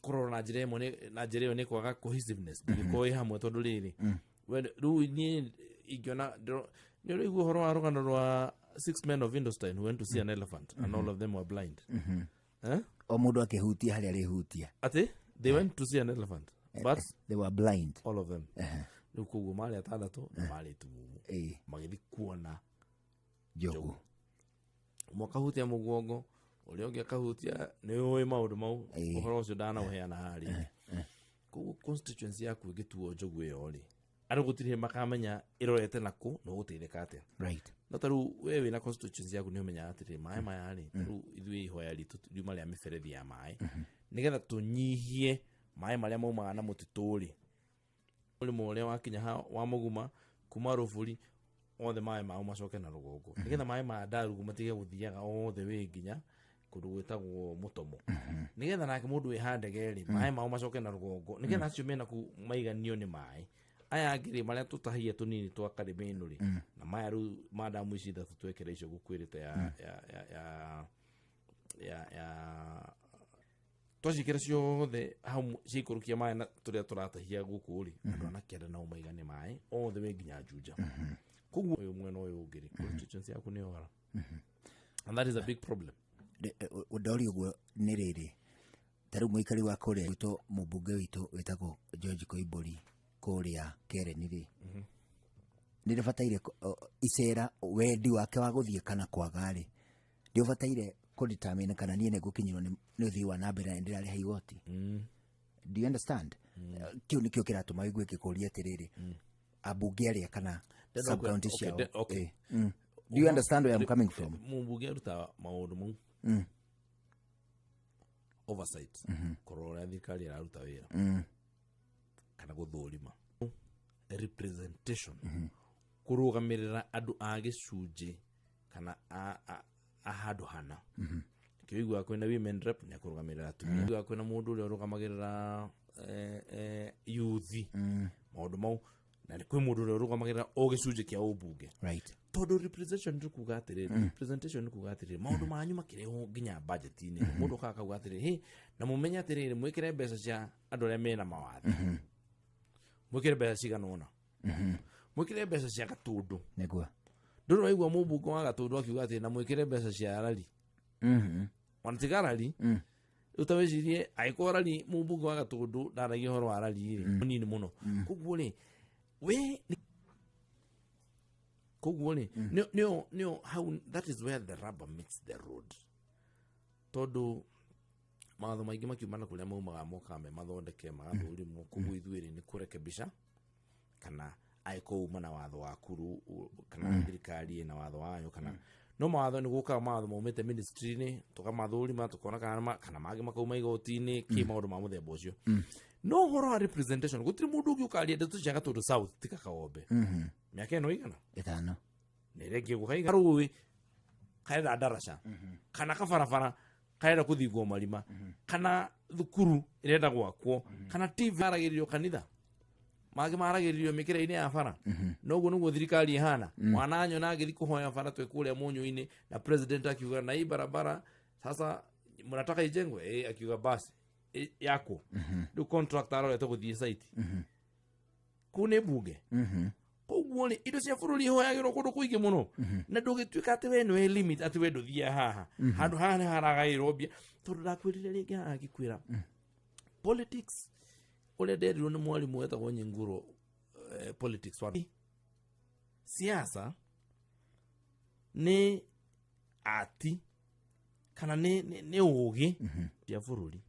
kũrora na njĩra ĩmwe na njĩra ĩyo nĩ kwaga cohesiveness, ndĩgĩkorwo ĩ hamwe, tondũ rĩrĩ we rĩu niĩ ingĩona nĩ ũraigua ũhoro wa rũgano rwa six men of Indostine who went to see an elephant and all of them were blind, eh? O mũndũ akĩhutia harĩa arĩhutia. Atĩ they went to see an elephant but they were blind. All of them. Rĩu koguo marĩ atandatũ na marĩ tumumu, magĩthiĩ kuona njogu. Ũmwe akahutia mũgongo, ũrĩa ũngĩ akahutia, nĩ ũĩ maũndũ mau. Ũhoro ũcio ndanaũheana harĩa. Koguo constituency yaku ĩngĩtuo njogu ĩyo rĩ, andũ gũtirĩ hĩndĩ makamenya ĩrorete nakũ na ũgũteithĩka atĩa. No ta rĩu we wĩna constituency yaku nĩ ũmenyaga atĩrĩrĩ, maĩ maya rĩ, ta rĩu ithuĩ ihoya ritũ riuma rĩa mĩberethi ya maĩ nĩgetha tũnyihie maĩ marĩa maumaga na mũtitũ rĩ, mũrĩmo ũrĩa wakinya ha wa mũguma kuma rũburi othe maĩ mao macoke na rũgongo, nĩgetha maĩ ma ndarugu matige gũthiaga othe wĩ nginya kũndũ gwĩtagwo mũtomo, nĩgetha nake mũndũ wĩ handege rĩ, maĩ mao macoke na rũgongo, nĩgetha acio mena ku maiganio nĩ maĩ. Aya angĩ rĩ, marĩa tũtahia tũnini twa karĩma ĩno rĩ, na maya rĩu ma ndamu ici ithatũ twekĩra icio gũkwĩrĩte ya twaciĩkĩra ciothe hau ciaikũrũkia maĩ na tũrĩa tũratahia gũkũ rĩ, andũ ana kĩanda nao maigane maĩ othe wĩ nginya Juja. Koguo ũyũ mwena ũyũ ũngĩ rĩ, constituency yaku nĩ yora, and that is a big problem. Ndori ũguo nĩ rĩrĩ, ta rĩu mũikari wa kũrĩa gwitũ, mũmbunge witũ wĩtagwo George Koimbũri kũrĩa Kereni rĩ, nĩ rĩbataire icera wendi wake wa gũthiĩ kana kwaga rĩ, nĩ ũbataire kũdetermine kana niĩ nĩngũkinyĩrwo nĩ ũthii wa na mbere na nĩndĩrarĩha igoti. Do you understand? Kĩu nĩkĩo kĩratũma wigue ngĩkũria atĩrĩrĩ, ambunge arĩa kana sub county ciao. Okay. Do you understand where I'm coming from? Mũmbunge arutaga maũndũ mau, oversight, kũrora ũrĩa thirikari ĩraruta wĩra kana gũthũrima, representation, kũrũgamĩrĩra andũ a gĩcunjĩ kana a handũ hana. Kĩo iguaga kwĩna women rep nĩ akũrũgamĩrĩra atumia, iguaga kwĩna mũndũ ũrĩa ũrũgamagĩrĩra youth, maũndũ mau, na nĩ kwĩ mũndũ ũrĩa ũrũgamagĩrĩra o gĩcunjĩ kĩa ũmbunge. Tondũ representation nĩ kuga atĩrĩrĩ, representation nĩ kuga atĩrĩrĩ, maũndũ manyu makĩrehwo nginya budget-inĩ, mũndũ okaga akauga atĩrĩrĩ, hĩ, na mũmenye atĩrĩrĩ, mwĩkĩre mbeca cia andũ arĩa mena mawathe, mwĩkĩre mbeca cigana ũna, mwĩkĩre mbeca cia Gatũndũ. Ndũrĩ waigua mũmbunge wa Gatũndũ akiuga atĩ na mwĩkĩre mbeca cia rari? Ona tiga rari. Rĩu ta wĩcirie angĩkorwo rari, mũmbunge wa Gatũndũ ndaragia ũhoro wa rari rĩ, mũnini mũno. Koguo rĩ, we koguo rĩ nĩo hau, that is where the rubber meets the road, tondũ mawatho maingĩ makiuma na kũrĩa maumaga mokaga me mathondeke magathũrimwo. Koguo ithuĩ rĩ, nĩ kũrekebisha kana angĩkorwo uma na watho waku kana thirikari ĩna watho wayo, kana no mawatho nĩ gũkaga mawatho maumĩte ministry-inĩ, tũkamathũrima tũkona kana kana mangĩ makauma igoti-inĩ kĩ maũndũ ma mũthemba ũcio. No ũhoro wa representation, gũtirĩ mũndũ ũngĩ ũkaria ndeto cia Gatũndũ South tiga Kawombe. Mĩaka ĩno igana Karenda kũthingwo marima, kana thukuru ĩrenda gwakwo, kana TV maragĩrĩrio, kanitha mangĩ maragĩrĩrio mĩkĩra-inĩ ya bara. Noguo nĩguo thirikari ĩhana. Wananyona agĩthiĩ kũhoya bara twĩ kũrĩa mũnyũ-inĩ na president akiuga na hii barabara sasa mnataka ijengwe, akiuga basi yakwo. Rĩu contractor arorete gũthiĩ site kũu nĩ mbunge. Koguo rĩ, indo cia bũrũri ihoyagĩrwo kũndũ kũingĩ mũno, na ndũgĩtuĩka atĩ we nĩwe limit, atĩ we ndũthiaga haha, handũ haha nĩ haragaĩrwo mbia. Tondũ ndakwĩrire rĩngĩ haha ngĩkwĩra politics, ũrĩa nderirwo nĩ mwarimũ wetagwo Nyinguro, politics one, siasa nĩ ati kana nĩ ũgĩ cia bũrũri.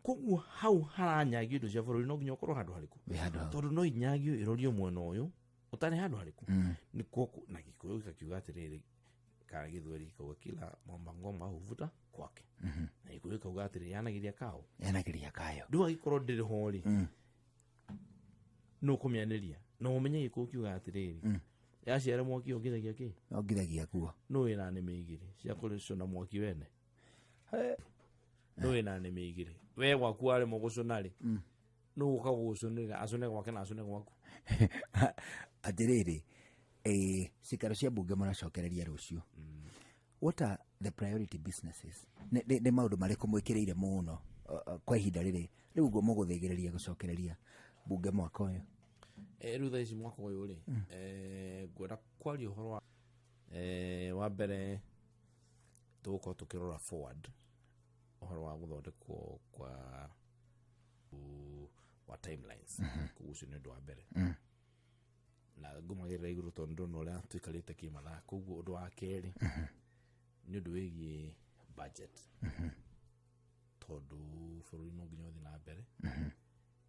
Koguo hau haranyagio indo cia bũrũri no nginya ũkorwo handũ harĩkũ? Wĩ handũ hau. Tondũ no inyagio ĩrorio mwena ũyũ ũtarĩ handũ harĩkũ nĩkuo na Gĩkũyũ gĩkakiuga atĩrĩrĩ, kana Gĩthweri gĩkauga kila mwamba ngoma huvuta kwake, na Gĩkũyũ gĩkauga atĩrĩrĩ, yanagiria kao. Yanagiria kayo. Rĩu angĩkorwo ndĩrĩ ho rĩ, nũ ũkũmĩanĩria na ũmenye Gĩkũyũ kiuga atĩrĩrĩ, yaciara mwaki ongithagia kĩ? Ongithagia kuo. Nũ wĩna nĩmĩ igĩrĩ cia kũrĩcũna mwaki wene? Nũ wĩna nĩmĩ igĩrĩ? We gwaku waremwo gũcũna rĩ, nũ gũka gũgũcũnĩra, acũne gwake na acũne gwaku? Atĩrĩrĩ, cikaro cia mbunge mũracokereria rũciũ, what are the priority businesses? Nĩ maũndũ marĩkũ mwĩkĩrĩire mũno kwa ihinda rĩrĩ rĩu ũguo mũgũthĩgĩrĩria gũcokereria mbunge mwaka ũyũ? Rĩu thaa ici mwaka ũyũ rĩ, ngwenda kwaria ũhoro wa wa mbere tũgũkorwo tũkĩrora forward ũhoro wa gũthondekwo kwa wa timelines. Koguo ũcio nĩ ũndũ wa mbere na ngũmagĩrĩra igũrũ tondũ ndona ũrĩa tũikarĩte kĩmathaa. Koguo ũndũ wa kerĩ nĩ ũndũ wĩgiĩ budget, tondũ bũrũri no nginya ũthiĩ na mbere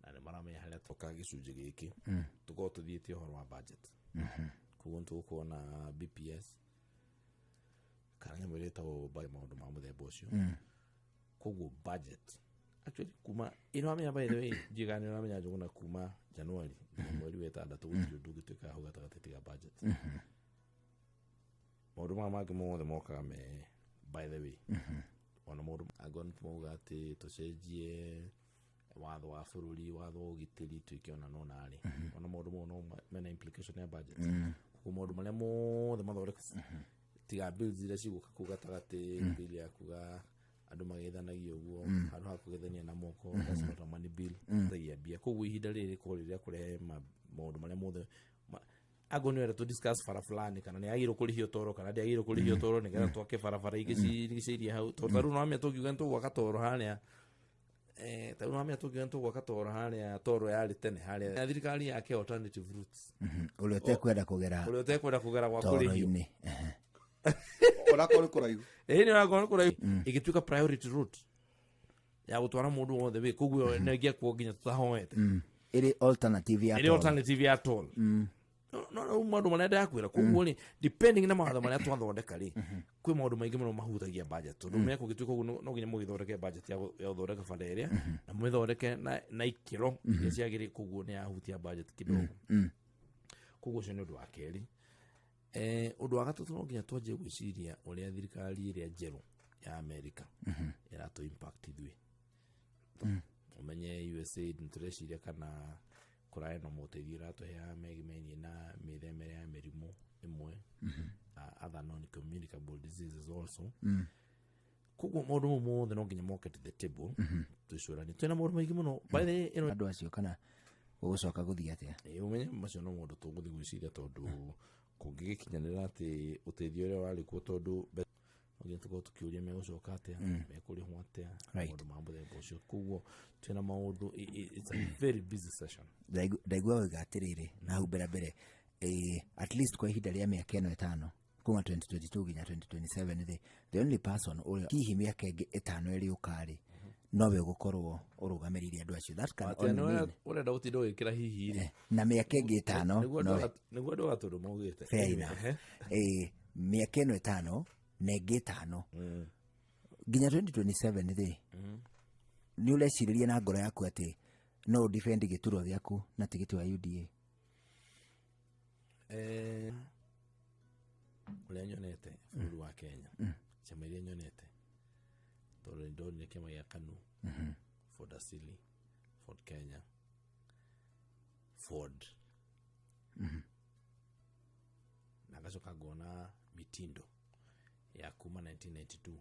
na nĩ maramenya harĩa toka. Gĩcunjĩ gĩkĩ tũkorwo tũthiĩte ũhoro wa budget, koguo nĩ tũgũkorwo na BPS kana nyamũ ĩrĩa ĩtagwo maũndũ ma mũthemba ũcio. Koguo budget actually kuma ĩno amenya, by the way, ndiũĩ kana nĩ ũramenya Njũgũna, kuma January nginya mweri wa ĩtandatũ gũtirĩ ũndũ ũngĩtuĩka hau gatagatĩ tiga budget. Maũndũ maya mangĩ mothe mokaga me by the way. Ona maũndũ angĩkorwo nĩ mauga atĩ tũcenjie watho wa bũrũri, watho wa ũgitĩri, tuĩke ona no narĩ ona maũndũ mau no mena implication ya budget. Koguo maũndũ marĩa mothe mathondeka tiga bills iria cigũka kũu gatagatĩ, bill ya kuga andũ magethanagia ũguo handũ ha kũgethania na moko, that's not a money bill thagia mbia. Koguo ihinda rĩrĩ rĩkorwo rĩrĩa kũrehe maũndũ marĩa mothe angorwo nĩ wenda tũ discuss bara fulani, kana nĩ yagĩrĩirwo kũrĩhio toro kana ndĩagĩrĩirwo kũrĩhio toro, nĩgetha twake barabara ingĩ cirigicĩirie hau. Tondũ ta rĩu nĩwamenya tũngiuga nĩ tũgwaka toro harĩa, ta rĩu nĩwamenya tũngiuga nĩ tũgwaka toro harĩa toro yarĩ tene, harĩa na thirikari yake alternative routes. Ũrĩa ũtekwenda kũgera ũrĩa ũtekwenda kũgera gwa kũrĩhio toro-inĩ. Onakorwo nĩ kũraihu. Ĩĩ, nĩ ũrakorwo kũraihu, ĩgĩtuĩka priority route ya gũtwara mũndũ wothe wĩ koguo nĩ ĩngĩakwo nginya tũtahoete. Ĩrĩ alternative ya ĩrĩ toro. Alternative ya toll. No rĩu maũndũ marĩa ndakwĩra, koguo rĩ, depending na mawatho marĩa twathondeka rĩ, kwĩ maũndũ maingĩ mũno mahutagia budget, tondũ menya kũngĩtuĩka ũguo no nginya mũgĩthondeke budget ya gũthondeka bara ĩrĩa na mũmĩthondeke na ikĩro iria ciagĩrĩire. Koguo nĩ yahutia budget kidogo. Koguo ũcio nĩ ũndũ wa kerĩ. Ũndũ wa gatatũ, no nginya twanjie gwĩciria ũrĩa thirikari ĩrĩa njerũ ya America ĩratũ impact ithuĩ. Ũmenye USAID nĩ tũreciria kana kũrarĩ na moteithio ĩratũheaga megiĩ na mĩthemere ya mĩrimũ ĩmwe, other non communicable diseases also. Koguo maũndũ mau mothe no nginya moke to the table twĩcũranie. Twĩna maũndũ maingĩ mũno, by the way, ĩno Andũ acio kana gũgũcoka gũthiĩ atĩa? Ĩĩ, ũmenye macio no maũndũ tũgũthiĩ gwĩciria, tondũ kũngĩgĩkinyanĩra atĩ ũteithio ũrĩa warĩ kuo, tondũ no nginya tũkorwo tũkĩũria megũcoka atĩa, mekũrĩhwo atĩa, maũndũ ma mũthemba ũcio. Koguo twĩna maũndũ, it's a very busy session. Ndaigua wega atĩrĩrĩ, na hau mbere mbere, at least kwa ihinda rĩa mĩaka ĩno 5 kuma 2022 nginya 2027 rĩ, the only person ũrĩa hihi mĩaka ĩngĩ 5 ĩrĩũka rĩ, nowe ũgũkorwo ũrũgamĩrĩire andũ acio. That can Atĩ only nĩ mean ũrenda gũtinda ũgĩkĩra hihi rĩ. Na mĩaka ĩngĩ 5 Nĩguo nowe nĩguo andũ a tondũ maugĩte. Fair Anyway, enough. Mĩaka ĩno 5 na ĩngĩ 5 nginya 2027 rĩ, nĩ ũrecirĩria na ngoro yaku atĩ no ũdefend gĩturwa gĩaku na tigiti wa UDA? Ũrĩa nyonete bũrũri wa Kenya, ciama iria nyonete Tondũ nĩ ndonire kĩama gĩa KANU, Ford Asili, Ford Kenya, Ford, na ngacoka ngona mitindo ya kuma 1992,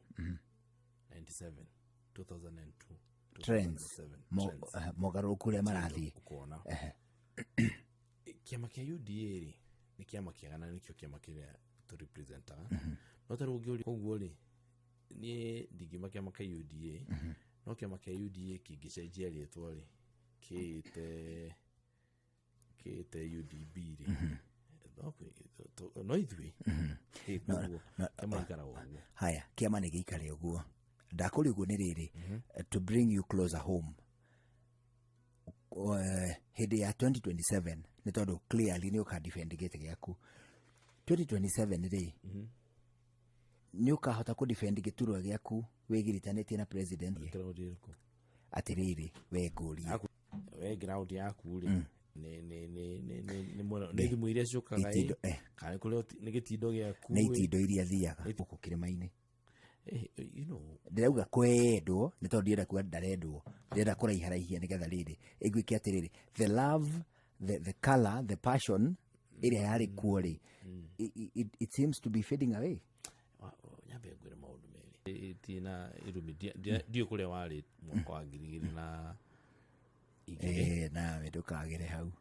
97, 2002, Trends. 2007, trends. Mogarũrũku ũrĩa marathiĩ. Ũkona kĩama kĩa UDA rĩ, nĩ kĩama kĩega na nĩkĩo kĩama kĩrĩa tũrepresentaga, no tarĩu ũngĩũria koguo rĩ, niĩ ndingiuma kĩama kĩa UDA, no kĩama kĩa UDA kĩngĩcenjia rĩtwa rĩ, kĩĩte UDB rĩ, no ithuĩ. Ĩ, koguo kĩama gĩikaraga ũguo. Haya, kĩama nĩ gĩikare ũguo. Ndakũria ũguo nĩ rĩrĩ, to bring you closer home, hĩndĩ ya 2027, nĩ tondũ clearly nĩ ũka defend gĩtĩ gĩaku 2027 rĩ, nĩ ũkahota kũ defend gĩturwa gĩaku wĩgiritanĩtie na president? Ground ĩrĩkũ? Atĩrĩrĩ, we ngũrie. We ground yaku rĩ, nĩ nĩ thimũ iria ciũkaga ĩ, Itindo, kana nĩ kũrĩa nĩ gĩtindo gĩaku nĩ ĩ. itindo iria thiaga gũkũ kĩrĩma-inĩ. Ndĩrauga kwendwo nĩ tondũ ndienda kuga ndarendwo, ndĩrenda kũraiharaihia nĩgetha rĩrĩ ĩguĩke atĩrĩrĩ, the love, the color, the passion ĩrĩa yarĩ kuo rĩ, it seems to be fading away. Nyambe ngwĩre maũndũ merĩ tina irumi. Ndiũ kũrĩa warĩ mwaka wa 2002. Eh, nawe ndũkagere hau.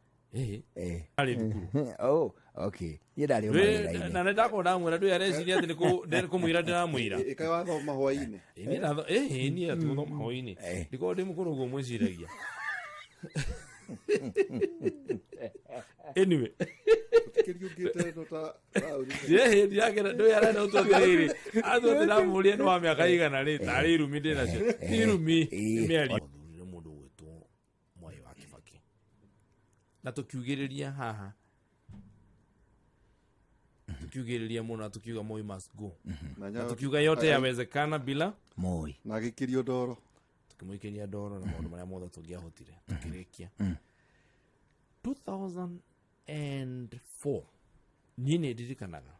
Arĩ thukuru. Oh, okay, niĩ ndarĩ o mawĩra-inĩ. Na nĩ ndakorwo ndamwĩra ndũĩ areciria atĩ nĩ kũmwĩra ndĩramwĩra. Ĩkaĩ wathoma hwainĩ? Ĩ, niĩ atũthoma hwainĩ. Ndikorwo ndĩ mũkũrũ ũguo mwĩciragia. Anyway. Kĩriũngĩte no ta taũni. Ndirehe ndirakena ndũĩ arenda ũtu atĩrĩrĩ atu atĩ ndamũria nĩ wa mĩaka igana rĩ, tarĩ irumi ndĩ nacio, ti irumi, nĩ mĩario. Thurire mũndũ ũgwĩtwo Mwai wa Kibaki na tũkiugĩrĩria haha, tukiugĩrĩria mũno na tukiuga Moi must go. Na Na tukiuga yote yawezekana bila Moi. Na agĩkĩrio ndoro. Tukĩmũikĩria ndoro na maũndũ marĩa mothe tũngĩahotire tukĩrĩkia. 2004 niĩ nĩ ndirikanaga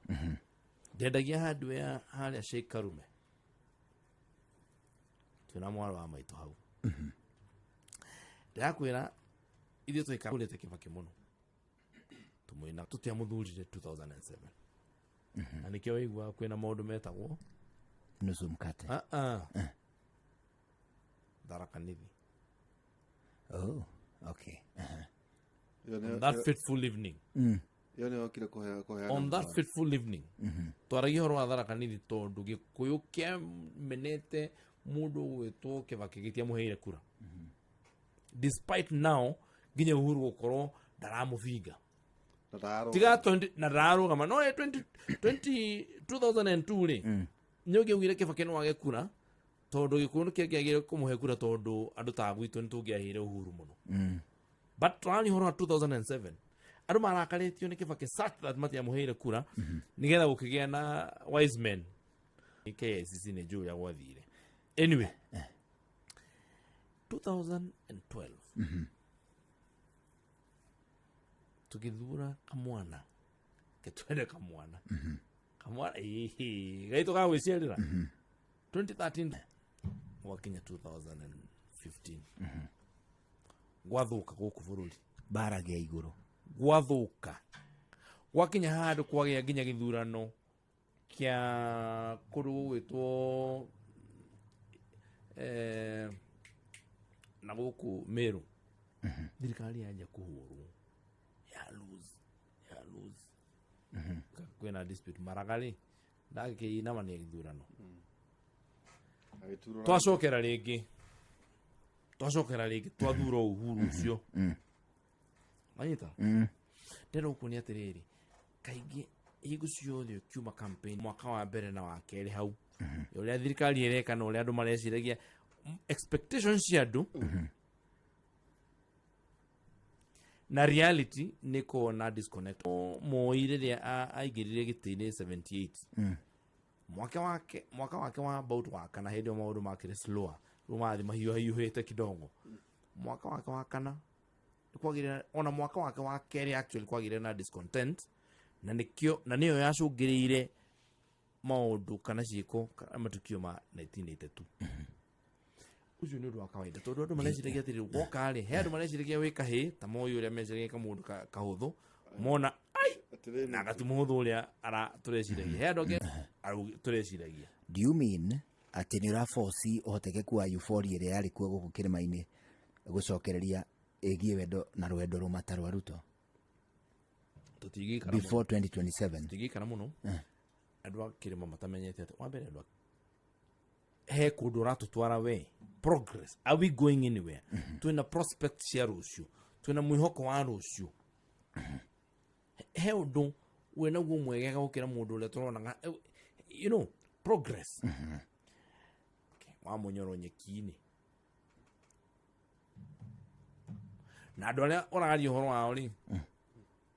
ndendagia hardware harĩa Sheikh Karume twĩna mwarĩ wa maitũ hau. Ndĩrakwĩra ithuĩ twaikara Kibaki mũno tũmwĩna tũtiamũthurire 2007, na nĩkĩo wĩiguaga kwĩna maũndũ metagwo nusu mkate. Ah, ah. Tharaka Nithi. Oh, okay. Ĩyo On that fateful evening. Ĩyo nĩyo yokire kũheana On that mũcara. fateful evening twaragia ũhoro wa Tharaka Nithi tondũ Gĩkũyũ kĩamenete mũndũ ũgwĩtwo Kibaki gĩtiamũheire kura, despite now nginya Uhuru gũkorwo ndaramũbinga. Na ndararũgama. Tiga 20 na ndararũgama, no 20 20 2002 rĩ, nĩ ũngĩaugire Kibaki no age kura tondũ Gĩkũyũ nĩ kĩangĩagire kũmũhe kura, tondũ andũ ta gwitũ nĩ tũngĩaheire Uhuru mũno. But tũraria ũhoro wa 2007, andũ marakarĩtio nĩ Kibaki such that matiamũheire kura, nĩgetha gũkĩgĩa na wise men KICC. Nĩ njũĩ ũrĩa gwathire. Anyway, 2012 tũgĩthura kamwana ketwende kamwana kamwana ĩhĩ gaitũ ga gwĩciarĩra. 2013 gwakinya 2015 gwathũka gũkũ bũrũri. Mbara gĩa igũrũ. Gwathũka gwakinya handũ kwagĩa nginya gĩthurano kĩa kũndũ gũgwĩtwo na gũkũ Meru, thirikari yanjia kũhũrwo ya lose, ya lose. Kwĩna dispute Maraga rĩ, ndagĩkĩinamania gĩthurano. Agĩturwo. Twacokera rĩngĩ twathura Uhuru ũcio wanyita. Ndĩrenda gũkuonia atĩrĩrĩ, kaingĩ hingo ciothe ũkiuma campaign mwaka wa mbere na wa kerĩ hau, ũrĩa thirikari ĩreka na ũrĩa andũ mareciragia, expectations cia andũ na reality nĩ kona disconnect. Moi rĩrĩa aingĩrire gĩtĩ-inĩ 78, mwaka wake wa about wa kana, hĩndĩ ĩyo maũndũ makĩrĩ slower, rĩu marathiĩ mahiũhahiũhĩte kidogo. Mwaka wake wa kana nĩ kwagĩrĩra, ona mwaka wake wa kerĩ actually kwagĩrĩra na discontent, na nĩkĩo na nĩyo yacũngĩrĩire. Maũndũ kana ciĩko kana matukio ma 1982. Ũcio nĩ ũndũ wa kawaida, tondũ andũ mareciragia atĩrĩrĩ, woka rĩ, he andũ mareciragia wĩ kahĩ ta moĩ ũrĩa meciragia kamũndũ kahũthũ mona ai Atĩrĩrĩ, na gati mũhũthũ ũrĩa ara tũreciragia, he andũ angĩ tũreciragia. Do you mean atĩ nĩ ũraboci ũhotekeku wa euphoria ĩrĩa yarĩ kuo gũkũ kĩrĩma-inĩ gũcokereria ĩgiĩ wendo na rwendo rũmata rwa Ruto Tũtingĩikara mũno. before 2027? Tũtingĩikara mũno andũ a kĩrĩma matamenyete atĩ wa mbere andũ he kũndũ ũratũtwara we. Progress, are we going anywhere? Twĩna prospect cia rũciũ, twĩna mwĩhoko wa rũciũ, he ũndũ wĩnaguo mwegega gũkĩra mũndũ ũrĩa tũronaga, progress. Okay, wa mũnyoro nyeki-inĩ na andũ arĩa ũraria ũhoro wao rĩ,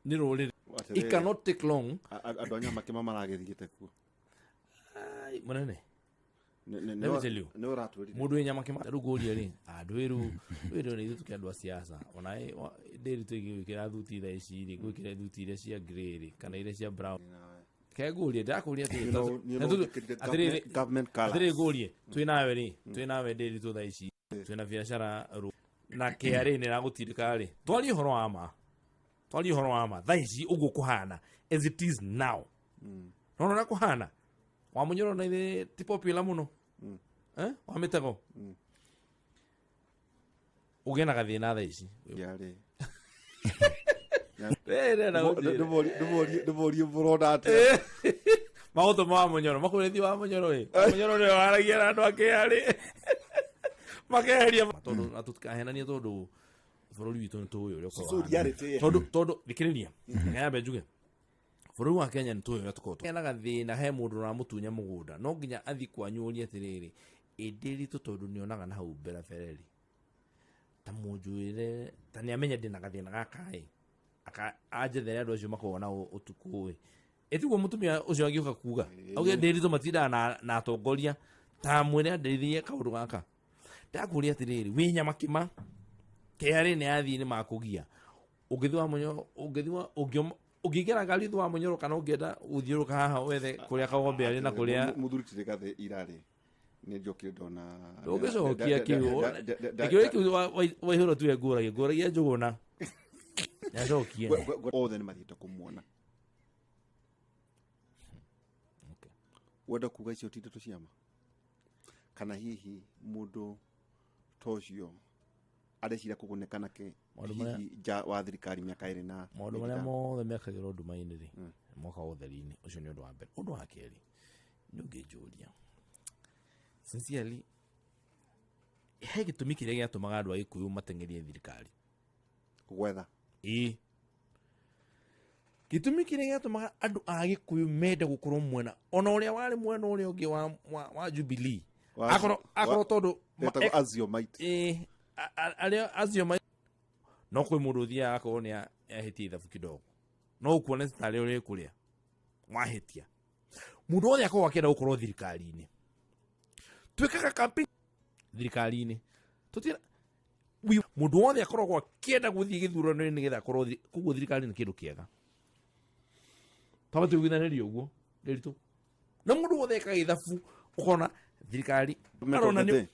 nĩ rũrĩrĩ. Atĩrĩrĩ. It cannot take long. Andũ a Nyamakĩma maragĩthiĩte kuo. Ai, mũnene. Nĩ Let me tell you. nĩ ũratwĩrire. Mũndũ wĩ Nyamakĩma rĩu ngũrie rĩ, andũ ĩru wĩrĩ nĩ ithuĩ tũkĩ andũ a siasa, ona ndĩri tũgĩgwĩkĩra thuti thaa ici rĩ, gwĩkĩra thuti iria cia grey rĩ kana iria cia brown, ke ngũrie, ndakũria atĩrĩ, Niĩ no njĩkĩrire atĩrĩrĩ, government colours. Atĩrĩrĩ, ngũrie, twĩ nawe rĩ, twĩ nawe ndĩri tũ thaa ici twĩna biacara rũ na KRA nĩ ĩragũtindĩka rĩ, twarie ũhoro wa ma, twarie ũhoro wa ma thaa ici ũguo kũhana as it is now, nona ũrĩa kũhana wa mũnyoro na ithe ti popular mũno, eh? Wa mĩtego ũgĩe na gathĩna thaa ici. Yarĩ. Eh, ndĩrenda gũthiĩ. Ndĩmorie mũrona atĩa. Maũndũ ma mũnyoro makũrĩthi wa mũnyoro ĩ, wa mũnyoro nĩwe waragia na andũ a KRA makeheria, tondũ na tũtikahenanie, tondũ bũrũri witũ nĩ tũĩ ũrĩa ũkoragwo So ũhana. reality, Tondũ thikĩrĩria, reke nyambe njuge bũrũri wa Kenya nĩ tũĩ ũrĩa tũkoragwo hena gathĩna, he mũndũ ũramũtunya mũgũnda, no nginya athiĩ kwanyu ũrie atĩrĩrĩ, ĩndĩ ritũ, tondũ nĩonaga na hau mbere bereri ta mũnjũĩre ta nĩamenya ndĩna gathĩna gaka ĩ, anjethere andũ acio makoragwo na ũtukũ ĩ, ĩtiguo mũtumia ũcio angĩũka kuga auge ndĩritũ matindaga na atongoria ta mwĩre andeithie kaũndũ gaka. Ndakũria atĩrĩrĩ, wĩ Nyamakĩma, KRA nĩ yathiĩ nĩ makũgia, ũngĩthiĩ wa mũnyoro, ũngĩthiĩ ũngĩingĩra ngari thĩ wa mũnyoro kana ũngĩenda gũthiũrũka haha wethe kũrĩa Kagombe arĩ na kũrĩa Mũthuri tirĩ irarĩ nĩ njokire ndona. Ndũngĩcokia kĩu kĩu kĩu waihũra tuwe, ngũragia ngũragia Njũgũna nĩacokie. Othe nĩ mathiĩte kũmuona. Wenda kuga icio ti ndeto ciama, kana hihi mũndũ ta ũcio areciria kũgunĩka nake Maũndũ marĩa- hihi nja wa thirikari mĩaka 2 na Maũndũ marĩa mĩthira? Mothe mekagĩrwo nduma-inĩ rĩ, moka ũtheri-inĩ. Ũcio nĩ ũndũ wa mbere. Ũndũ wa kerĩ, nĩ ũngĩnjũria sincerely, he gĩtũmi kĩrĩa gĩatũmaga andũ a Gĩkũyũ mateng'erie thirikari. Gwetha. Ĩĩ, gĩtũmi kĩrĩa gĩatũmaga andũ a Gĩkũyũ mende gũkorwo mwena ona ũrĩa warĩ mwena ũrĩa ũngĩ wa Jubilee, akorwo tondũ Etagwo Aziomite. Ĩĩ, arĩa acio no kwĩ mũndũ ũthiaga akorwo nĩ ahĩtia ithabu kidogo, no ũkuone tarĩ ũrĩ kũrĩa wahĩtia. Mũndũ wothe akorwo akĩenda gũkorwo thirikari-inĩ, twĩkaga campaign thirikari-inĩ, tũtira mũndũ wothe akoragwo akĩenda gũthiĩ gĩthurano-inĩ nĩgetha akorwo koguo thirikari nĩ kĩndũ kĩega, twamba tũiguithanĩrie ũguo rĩritũ na mũndũ wothe ekaga ithabu ũkona thirikari arona nĩ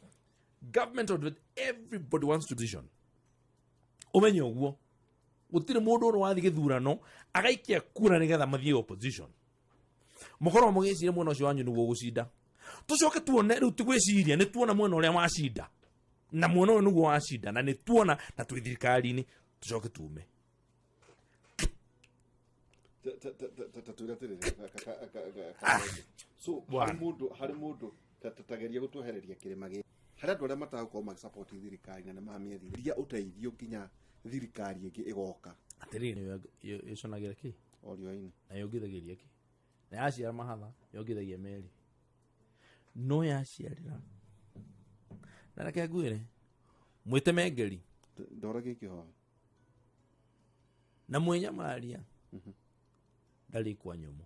government of the, everybody wants to decision. Umenye ũguo gũtirĩ mũndũ ũrĩ wathiĩ gĩthurano agaikia kura nĩgetha mathiĩ opposition, mũkorwo mũgĩciria mwena ũcio wanyu nĩguo gũcinda. Tũcoke tuone rĩu ti gwĩciria, nĩ tuona mwena ũrĩa wacinda na mwena ũyũ nĩguo wacinda, na nĩ tuona na twĩ thirikari-inĩ, tũcoke tume. Tatwĩre atĩrĩrĩ, so Bwana. harĩ mũndũ tageria gũtwehereria kĩrĩma gĩkĩ harĩ andũ arĩa matagũkorwo magĩsupport thirikari na nĩ mamĩethiria ũteithio nginya thirikari ĩngĩ ĩgoka. Atĩrĩrĩ, ĩconagĩra kĩ? O riũa-inĩ. Na yongithagĩria kĩ? Na yaciara mahatha yongithagia meri, no yaciarĩra na reke ngwĩre mwĩtemengeri. Ndora gĩkĩhoa. Na mwĩnyamaria ndarĩ kwa nyũmũ.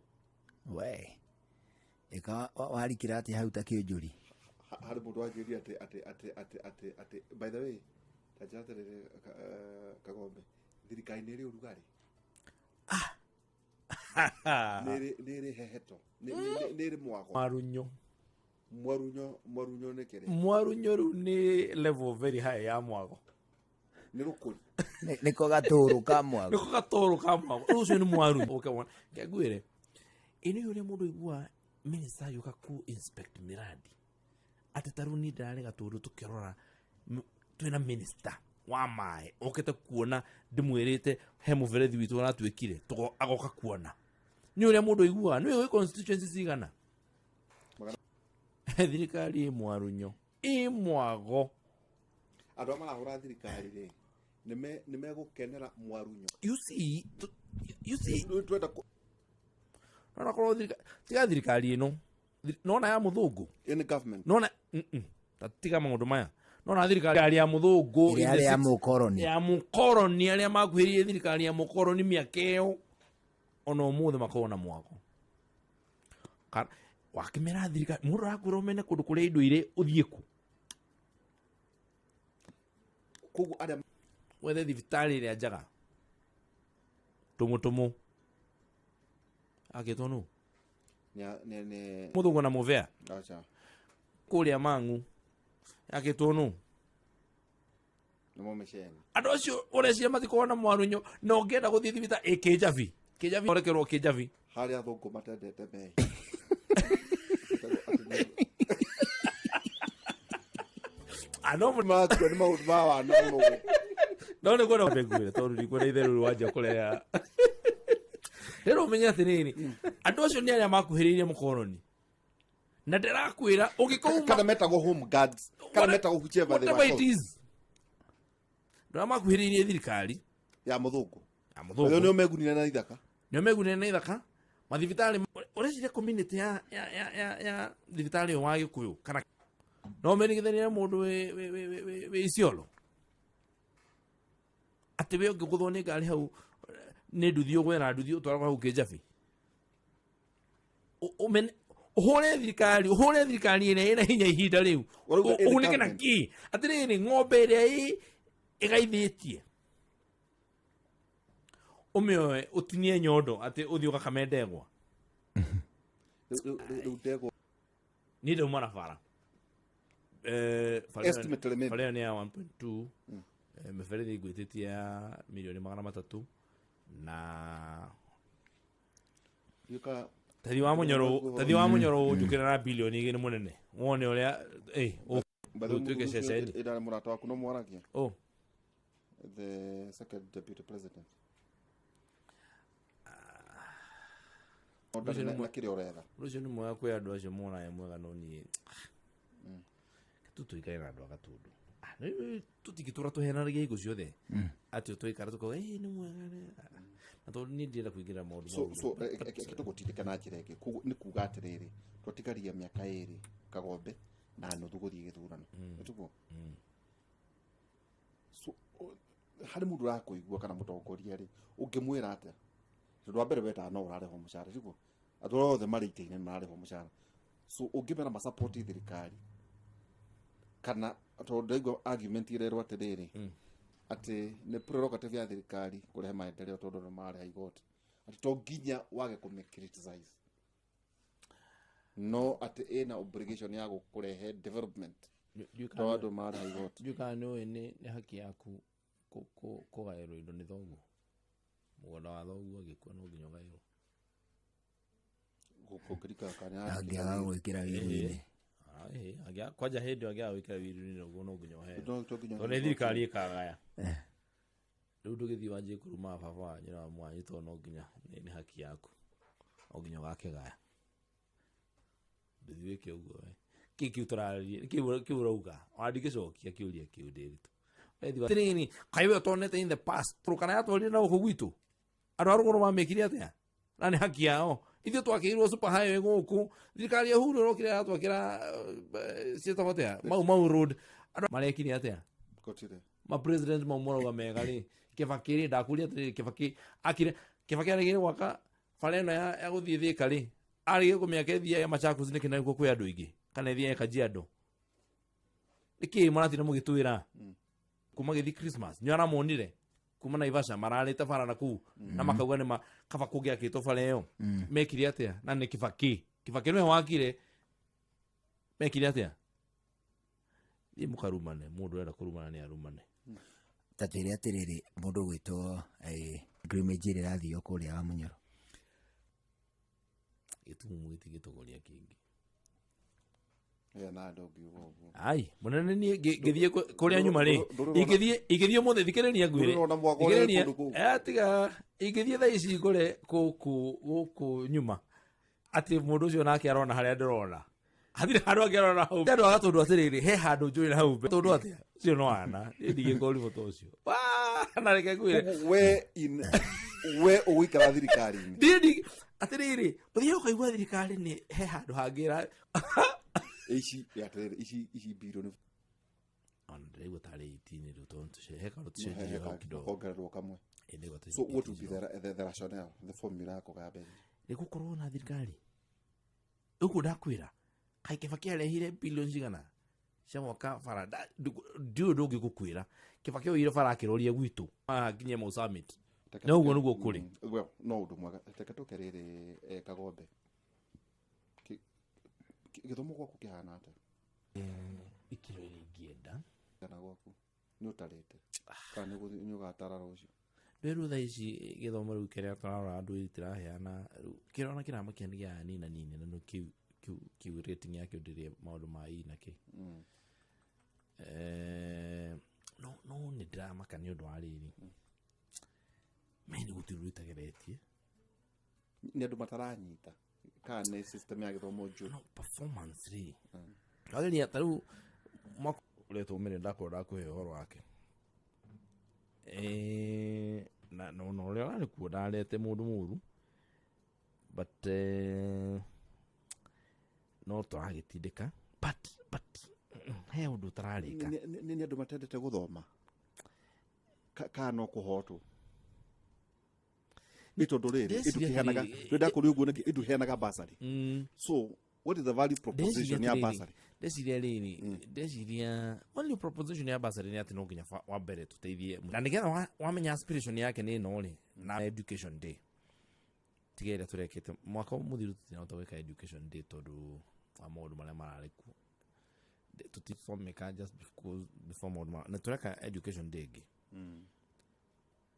We ĩka warikĩra atĩ hau ta kĩnjũri. Harĩ mũndũ wanjĩrire atĩ by the way, ta njĩra atĩrĩrĩ, Kagombe, thirikari nĩ ĩrĩ ũrugarĩ. Nĩ ĩrĩ heheto, nĩ ĩrĩ mwago. Mwarunyo. Mwarunyo, mwarunyo nĩ kĩrĩa? Mwarunyo rĩu nĩ level very high ya mwago. Nĩ rũkũri. Nĩko gatũrũ ka mwago. Nĩko gatũrũ ka mwago. Rĩu ũcio nĩ mwarunyo. Ũke wone ngwĩre ĩno ũrĩa mũndũ aigua minister agĩũka ku inspect miradi, atĩ ta rĩu niĩ ndĩrarĩ gatũndũ tũkĩrora twĩna minister wa maĩ okĩte kuona ndĩmwĩrĩte he mũberethi witũ ũratuĩkire agoka kuona nĩ ũrĩa mũndũ aiguaga nĩ wĩ constituency cigana. Thirikari ĩ mwarunyo, ĩ mwago. Andũ arĩa marahũra thirikari rĩ, nĩ megũkenera mwarunyo? You see, you see. Rĩu twenda Nona korwo tiga thirikari ĩno, nona ya mũthũngũ. Any government. Nona ta tiga maũndũ maya, nona thirikari ya mũthũngũ ĩrĩa in the yarĩ ya mũkoroni. Ya mũkoroni, arĩa makuhĩrĩirie thirikari ya mũkoroni mĩaka ĩyo, ona ũmũthĩ makoragwo na mwago. Wakĩmera thirikari mũndũ arakwĩra ũmene kũndũ kũrĩa indo irĩ ũthiĩ kũ? Koguo arĩa Wethe thibitarĩ ĩrĩa njega tũmũtũmũ akĩtwo nũ? Nĩ Mũthũngũ na mũbea. Aca. Kũrĩa mang'u yakĩtwo nũ? Nĩ mũmĩceni. Andũ acio ũreciria matikorwo na mwarunyo, na ũngĩenda gũthiĩ thibitarĩ ĩ kĩnjabi, kĩnjabi ũrekerwo kĩnjabi. Harĩa athũngũ matendete mehi. Ano Matua nĩ maũndũ ma wana mũno. No nĩ kwenda nguire tondũ ndikwenda itherũ wanjia kũreha rĩrĩ. Ũmenye atĩrĩrĩ, andũ acio nĩ arĩa makuhĩrĩirie mũkoroni, na ndĩrakwĩra ũngĩkorwo Kana metagwo home guards, kana metagwo whichever they whatever were it called. is, andũ arĩa makuhĩrĩirie thirikari ya mũthũngũ. Ya Ũyũ mũthũngũ. nĩo megunire na ithaka. Nĩo megunire na ithaka mathibitarĩ. Ũreciria community ya thibitarĩ ũyũ wa Gĩkũyũ kana no merigithanie na mũndũ wĩ Isiolo, atĩ we ũngĩgũthwo nĩ ngari hau nĩ nduthi, ũgwera nduthi ũtwaragwo hau kĩnjabi? Ũhũre thirikari, ũhũre thirikari ĩrĩa ĩna hinya ihinda rĩu. Ũrauga any Ũgunĩke na government. kĩ? Atĩrĩrĩ, ng'ombe ĩrĩa ĩgaithĩtie ũmĩoe ũtinie nyondo atĩ ũthiĩ ũgakame ndegwa. Rĩu ndegwa. Niĩ ndauma na bara. Bara Estimately maybe. Bara ĩyo nĩ ya 1.2. Mĩberethi ngwĩtĩtie ya mirioni 300 na Yuka tathi wa mũnyoro ũnjũkĩra na bilioni 2 nĩ mũnene wone ũrĩa ũtuĩke ceceni. Ĩrarĩ mũrata waku no mwaragia. Oh. The second deputy president. No ndarĩ na kĩrĩa ũretha. Ũcio nĩ mwega kwĩ andũ acio monaga mwega, no niĩ tu tũikare na andũ a Gatundu. Ah, tũtingĩtũra tũhenanagia hingo ciothe atĩ tũikara tũkauga ĩ nĩ mwega na tondũ niĩ ndirenda kũingĩra maũndũ So mau. so reke tũgũtindĩka na njĩra ĩngĩ. Koguo nĩ kuga atĩrĩrĩ, twatigaria mĩaka 2 kagombe na nuthu gũthiĩ gĩthurano. Nĩtiguo? So harĩ mũndũ ũrakũigua kana mũtongoria rĩ, ũngĩmwĩra atĩa? Tondũ wa mbere wetaga no ũrarĩhwo mũcara, tiguo? Andũ arĩa othe marĩ itĩ-inĩ nĩ mararĩhwo mũcara. So ũngĩmera masapoti thirikari kana tondũ ndaigua argument ĩrerwo atĩrĩrĩ, atĩ nĩ prerogative ya thirikari kũrehe maendeleo tondũ nĩ mararĩha igoti, atĩ to nginya wage kũmĩ criticize, no atĩ ĩna obligation ya kũrehe development tondũ andũ mararĩha igoti. Ndiũĩ kana nĩ ũĩ nĩ haki yaku kũgaĩrwo indo nĩ thoguo. Mũgũnda wa thoguo agĩkua no nginya ũgaĩrwo. Kũngĩrika kana Angĩaga gwĩkĩra wĩru-inĩ. Ah, ĩĩ, kwanja hĩndĩ ĩyo angĩaga gwĩkĩra wĩru-inĩ ũguo no nginya ũheo. To nginya. Tondũ nĩ thirikari ĩkagaya. Rĩu ndũgĩthiĩ wanjie kũruma baba wanyu na mamu wanyu tondũ no nginya nĩ haki yaku, no nginya ũgakĩgaya. Ndũthiĩ wĩke ũguo we. Kĩ kĩu tũrarĩria kĩu ũrauga ona ndingĩcokia kĩũria kĩu ndĩritũ. Atĩrĩrĩ, kaĩ we ũtonete in the past kana yatwarire na gũkũ gwitũ andũ a rũgũrũ mamĩkire atĩa? Na nĩ haki yao. Ithuĩ twakĩirwo super highway gũkũ, thirikari ya Uhuru ĩrokire yatwakĩra ciĩtagwo atĩa, Mau Mau Road. Andũ marekire atĩa? Gũtirĩ. Ma president mau marauga mega rĩ, Kĩbakĩ rĩ, ndakũria atĩrĩrĩ, Kĩbakĩ akire, Kĩbakĩ aregire gwaka bara ĩno ya gũthiĩ Thĩka rĩ, arĩgie kũmĩaka ĩthiĩ ya Machakos nĩkĩ, na nĩkuo kwĩ andũ aingĩ, kana ĩthiĩ Kajiado nĩkĩ? Mũratinda mũgĩtwĩra kuma gĩthiĩ Christmas nĩ aramonire. Kuma Naivasha mararĩte bara na kũu na makauga nĩ kaba kũngĩakĩtwo bara ĩyo. Mekire atĩa? Na nĩ Kibaki, Kibaki nĩwe wakire. Mekire atĩa? Thiĩ mũkarumane, mũndũ ũrenda kũrumana nĩ arumane. Ta twĩre atĩrĩrĩ, mũndũ ũgwĩtwo scrimmage ĩrĩa ĩrathio kũrĩa wa Munyoro. Gĩtumumu gĩtingĩtũgoria kĩngĩ. Yeah, na ndũngiuga ũguo. Ai mũnene, niĩ ngĩthiĩ kũrĩa nyuma rĩ, ingĩthiĩ ũmũthĩ, thikĩrĩria ngwĩre. Ndũrĩ ũrona mwako ũrĩa Thikĩrĩria. kũndũ kũu? Tiga, ingĩthiĩ thaa ici ngũre gũkũ nyuma atĩ mũndũ ũcio nake arona harĩa ndĩrona, hatirĩ handũ angĩ arona hau andũ aga, tondũ atĩrĩrĩ, he handũ njũĩ na hau mbere. Tondũ atĩa ũcio no ana niĩ ndingĩkũribũ ta ũcio. Waa, na reke ngwĩre. We in we ũgũikara thirikari-inĩ. Ndiĩ atĩrĩrĩ, ũthiĩ ũkaigua thirikari nĩ he handũ hangĩra. Ici atĩrĩrĩ, ici bilioni. Ona ndĩraigua tarĩ 18 rĩu, tondũ he kaũndũ tũcenjirie hau kidogo. Kongererwo kamwe. Ĩ, nĩguo. So what would be the rationale, the formula ya kũgaya mbeca? Nĩ gũkorwo na thirikari ũguo ndakwĩra, kaĩ Kĩbaki arehire bilioni cigana cia mwaka bara? Ndiũĩ, ndũngĩgũkwĩra Kĩbaki oire bara akĩroria gwitũ nginya Mau Summit. Reke Na ũguo tũke- nĩguo kũrĩ. Well, no ũndũ mwega, reke tũke rĩrĩ, Kagombe. Gĩthomo gwaku kĩhana atĩa? Ikĩro iria ingĩenda. Kana gwaku nĩ ũtarĩte kana nĩ ũgatara rũciũ? Rĩu thaa ici gĩthomo rĩu kĩrĩa tũrarora, andũ itiraheana rĩu kĩrĩa ona kĩramakia nĩ gĩa nina nini, na nĩ kĩu rating yakĩo ndĩrĩ maũndũ ma I na kĩ. No nĩ ndĩramaka nĩ ũndũ wa rĩrĩ meni gũtirĩ ũndũ itageretie. Nĩ andũ mataranyita kana nĩ system ya gĩthomo njũru? No performance rĩ, twageria ta rĩu mwaka ũrĩa tũmĩre, ndakorwo ndakũhe ũhoro wake. Na ũrĩa ũrarĩ kuo ndarete mũndũ mũru, but no tũragĩtindĩka, but he ũndũ ũtararĩka. Nĩ andũ matendete gũthoma kana no kũhotwo? Nĩ tondũ rĩrĩ Ndeciria ĩndũkĩheanaga atĩrĩrĩ, ndĩrenda kũria ũguo nĩkĩ ĩndũheanaga bursary. So what is the value proposition ya bursary? Ndeciria rĩrĩ, ndeciria value proposition ya bursary nĩ atĩ no nginya wa mbere tũteithie na nĩgetha wamenya aspiration yake nĩ ĩno rĩ, na education day tiga ĩrĩa tũrekĩte mwaka mũthiru, tũtinahota gwĩka education day tondũ wa maũndũ marĩa mararĩ kuo. Tũtithomeka just because before maũndũ na tũreka education day ĩngĩ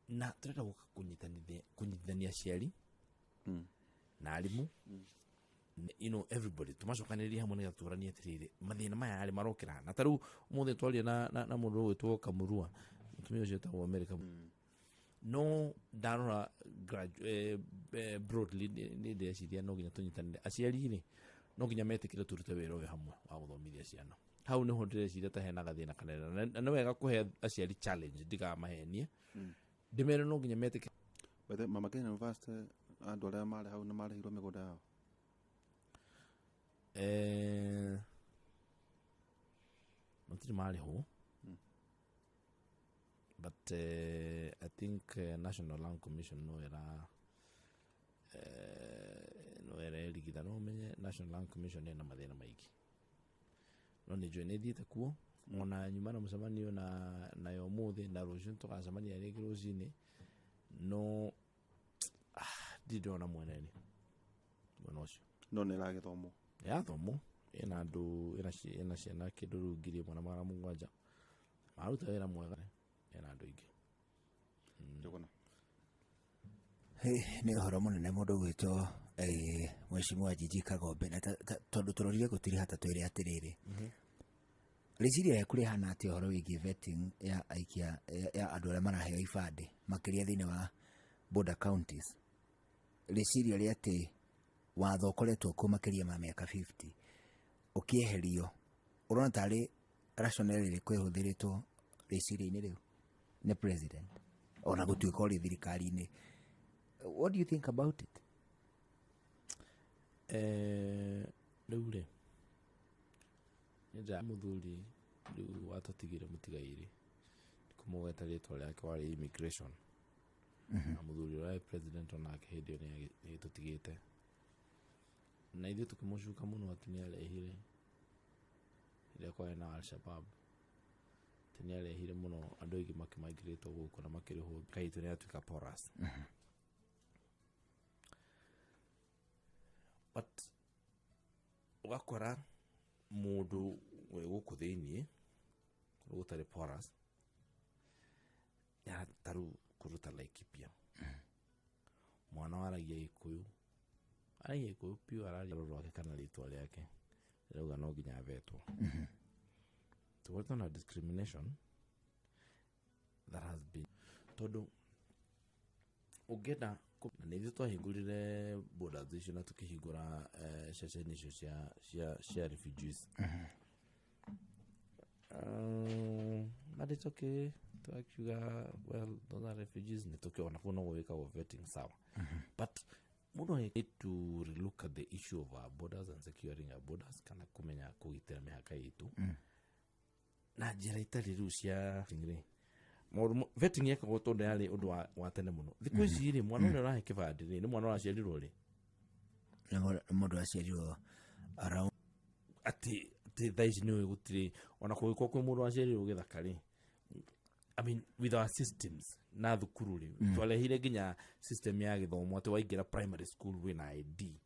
na tũrenda gũka kũnyitithania aciari na arimũ, everybody, tũmacokanĩrĩrie hamwe nĩgetha tũranie atĩrĩrĩ, mathĩna maya arĩ marokĩra. Na ta rĩu ũmũthĩ twaria na mũndũ ũgwĩtwo Kamurua, mũtumia ũcio etagwo America. No ndarora broadly, nĩ ndĩreciria no nginya tũnyitanĩre. Aciari rĩ, no nginya metĩkĩre tũrute wĩra ũyũ hamwe wa gũthomithia ciana. Hau nĩho ndĩreciria ta hena gathĩna kanene, na nĩ wega kũhe aciari challenge, ndikamahenie, ndĩmere no nginya metĩkĩre. By the way, Mama Kenya University, andũ arĩa marĩ hau nĩ marĩhirwo mĩgũnda yao? Matirĩ marĩhwo, but I think National Land Commission no ĩra no ĩrerigitha. No ũmenye National Land Commission ĩna mathĩna maingĩ, no nĩ njũĩ nĩ thiĩte kuo ona nyuma na mũcemanio na nayo ũmũthĩ, na rũciũ tũgacemania rĩngĩ rũcinĩ, no ndirĩ ndĩrona mwenene mwena ũcio. No nĩ ĩragĩthomwo? Yathomwo, ĩna andũ, ĩna ciana kĩndũ rĩu 1700, maruta wĩra mwega, ĩna andũ aingĩ. Njũgũna. Hey, nĩ ũhoro mũnene mũndũ ũgwĩtwo Mheshimiwa Jiji Kagombe, na tondũ tũrorire gũtirĩ hata, twĩre atĩrĩrĩ, rĩciria rĩaku rĩhana atĩa ũhoro wĩgiĩ vetting ya aikia ya andũ arĩa maraheo ibandĩ, makĩria thĩinĩ wa border counties? Rĩciria rĩa atĩ watho ũkoretwo kuo makĩria ma mĩaka 50 ũkĩeherio, ũrona tarĩ rationale ĩrĩkũ ĩhũthĩrĩtwo rĩciria-inĩ rĩu nĩ president, ona gũtuĩka ũrĩ thirikari-inĩ? What do you think about it? Rĩu rĩ, nĩ mũthuri rĩu watũtigire mũtigairĩ, kũmũgweta rĩtwa rĩake, warĩ immigration, na mũthuri ũrĩa warĩ president onake hĩndĩ ĩyo nĩ agĩtũtigĩte, na ithuĩ tũkĩmũcuka mũno atĩ nĩ arehire rĩrĩa kwarĩ na Al-Shabab. Atĩ nĩ arehire mũno andũ aingĩ makĩmaingĩrĩtwo gũkũ na makĩrĩhwo kaitũ nĩ yatuĩka porous. But ũgakora mũndũ wĩ gũkũ thĩiniĩ kũndũ gũtarĩ porous ta rĩu kũndũ ta Laikipia, mwana waragia Gĩkũyũ, aragia Gĩkũyũ piũ, araria rũrũ rwake kana rĩtwa rĩake rĩrauga no nginya avetwo. Tũkoretwo na discrimination that has been, tondũ ũngĩenda na nĩ ithuĩ twahingũrire borders icio na tũkĩhingũra ceceni icio cia refugees. But it's okay, twakiuga, well, those are refugees, nĩ tũkĩona kũu no gwĩkagwo vetting, sawa. But mũndũ need to relook at the issue of our borders and securing our borders, kana kũmenya kũgitĩra mĩhaka itũ na njĩra itarĩ rĩu cia rĩ maũndũ vetting yekagwo tondũ yarĩ ũndũ wa tene mũno. Thikũ ici rĩ, mwana ũrĩa ũrahe kĩbandĩ rĩ, nĩ mwana ũraciarirwo rĩ. Nĩ mũndũ aciarirwo around Atĩ thaa ici nĩ gũtirĩ ona kũngĩkorwo kwĩ mũndũ waciarirwo gĩthaka rĩ. I mean, with our systems na thukuru rĩ, twarehire nginya system ya gĩthomo atĩ waingĩra primary school wĩna ID,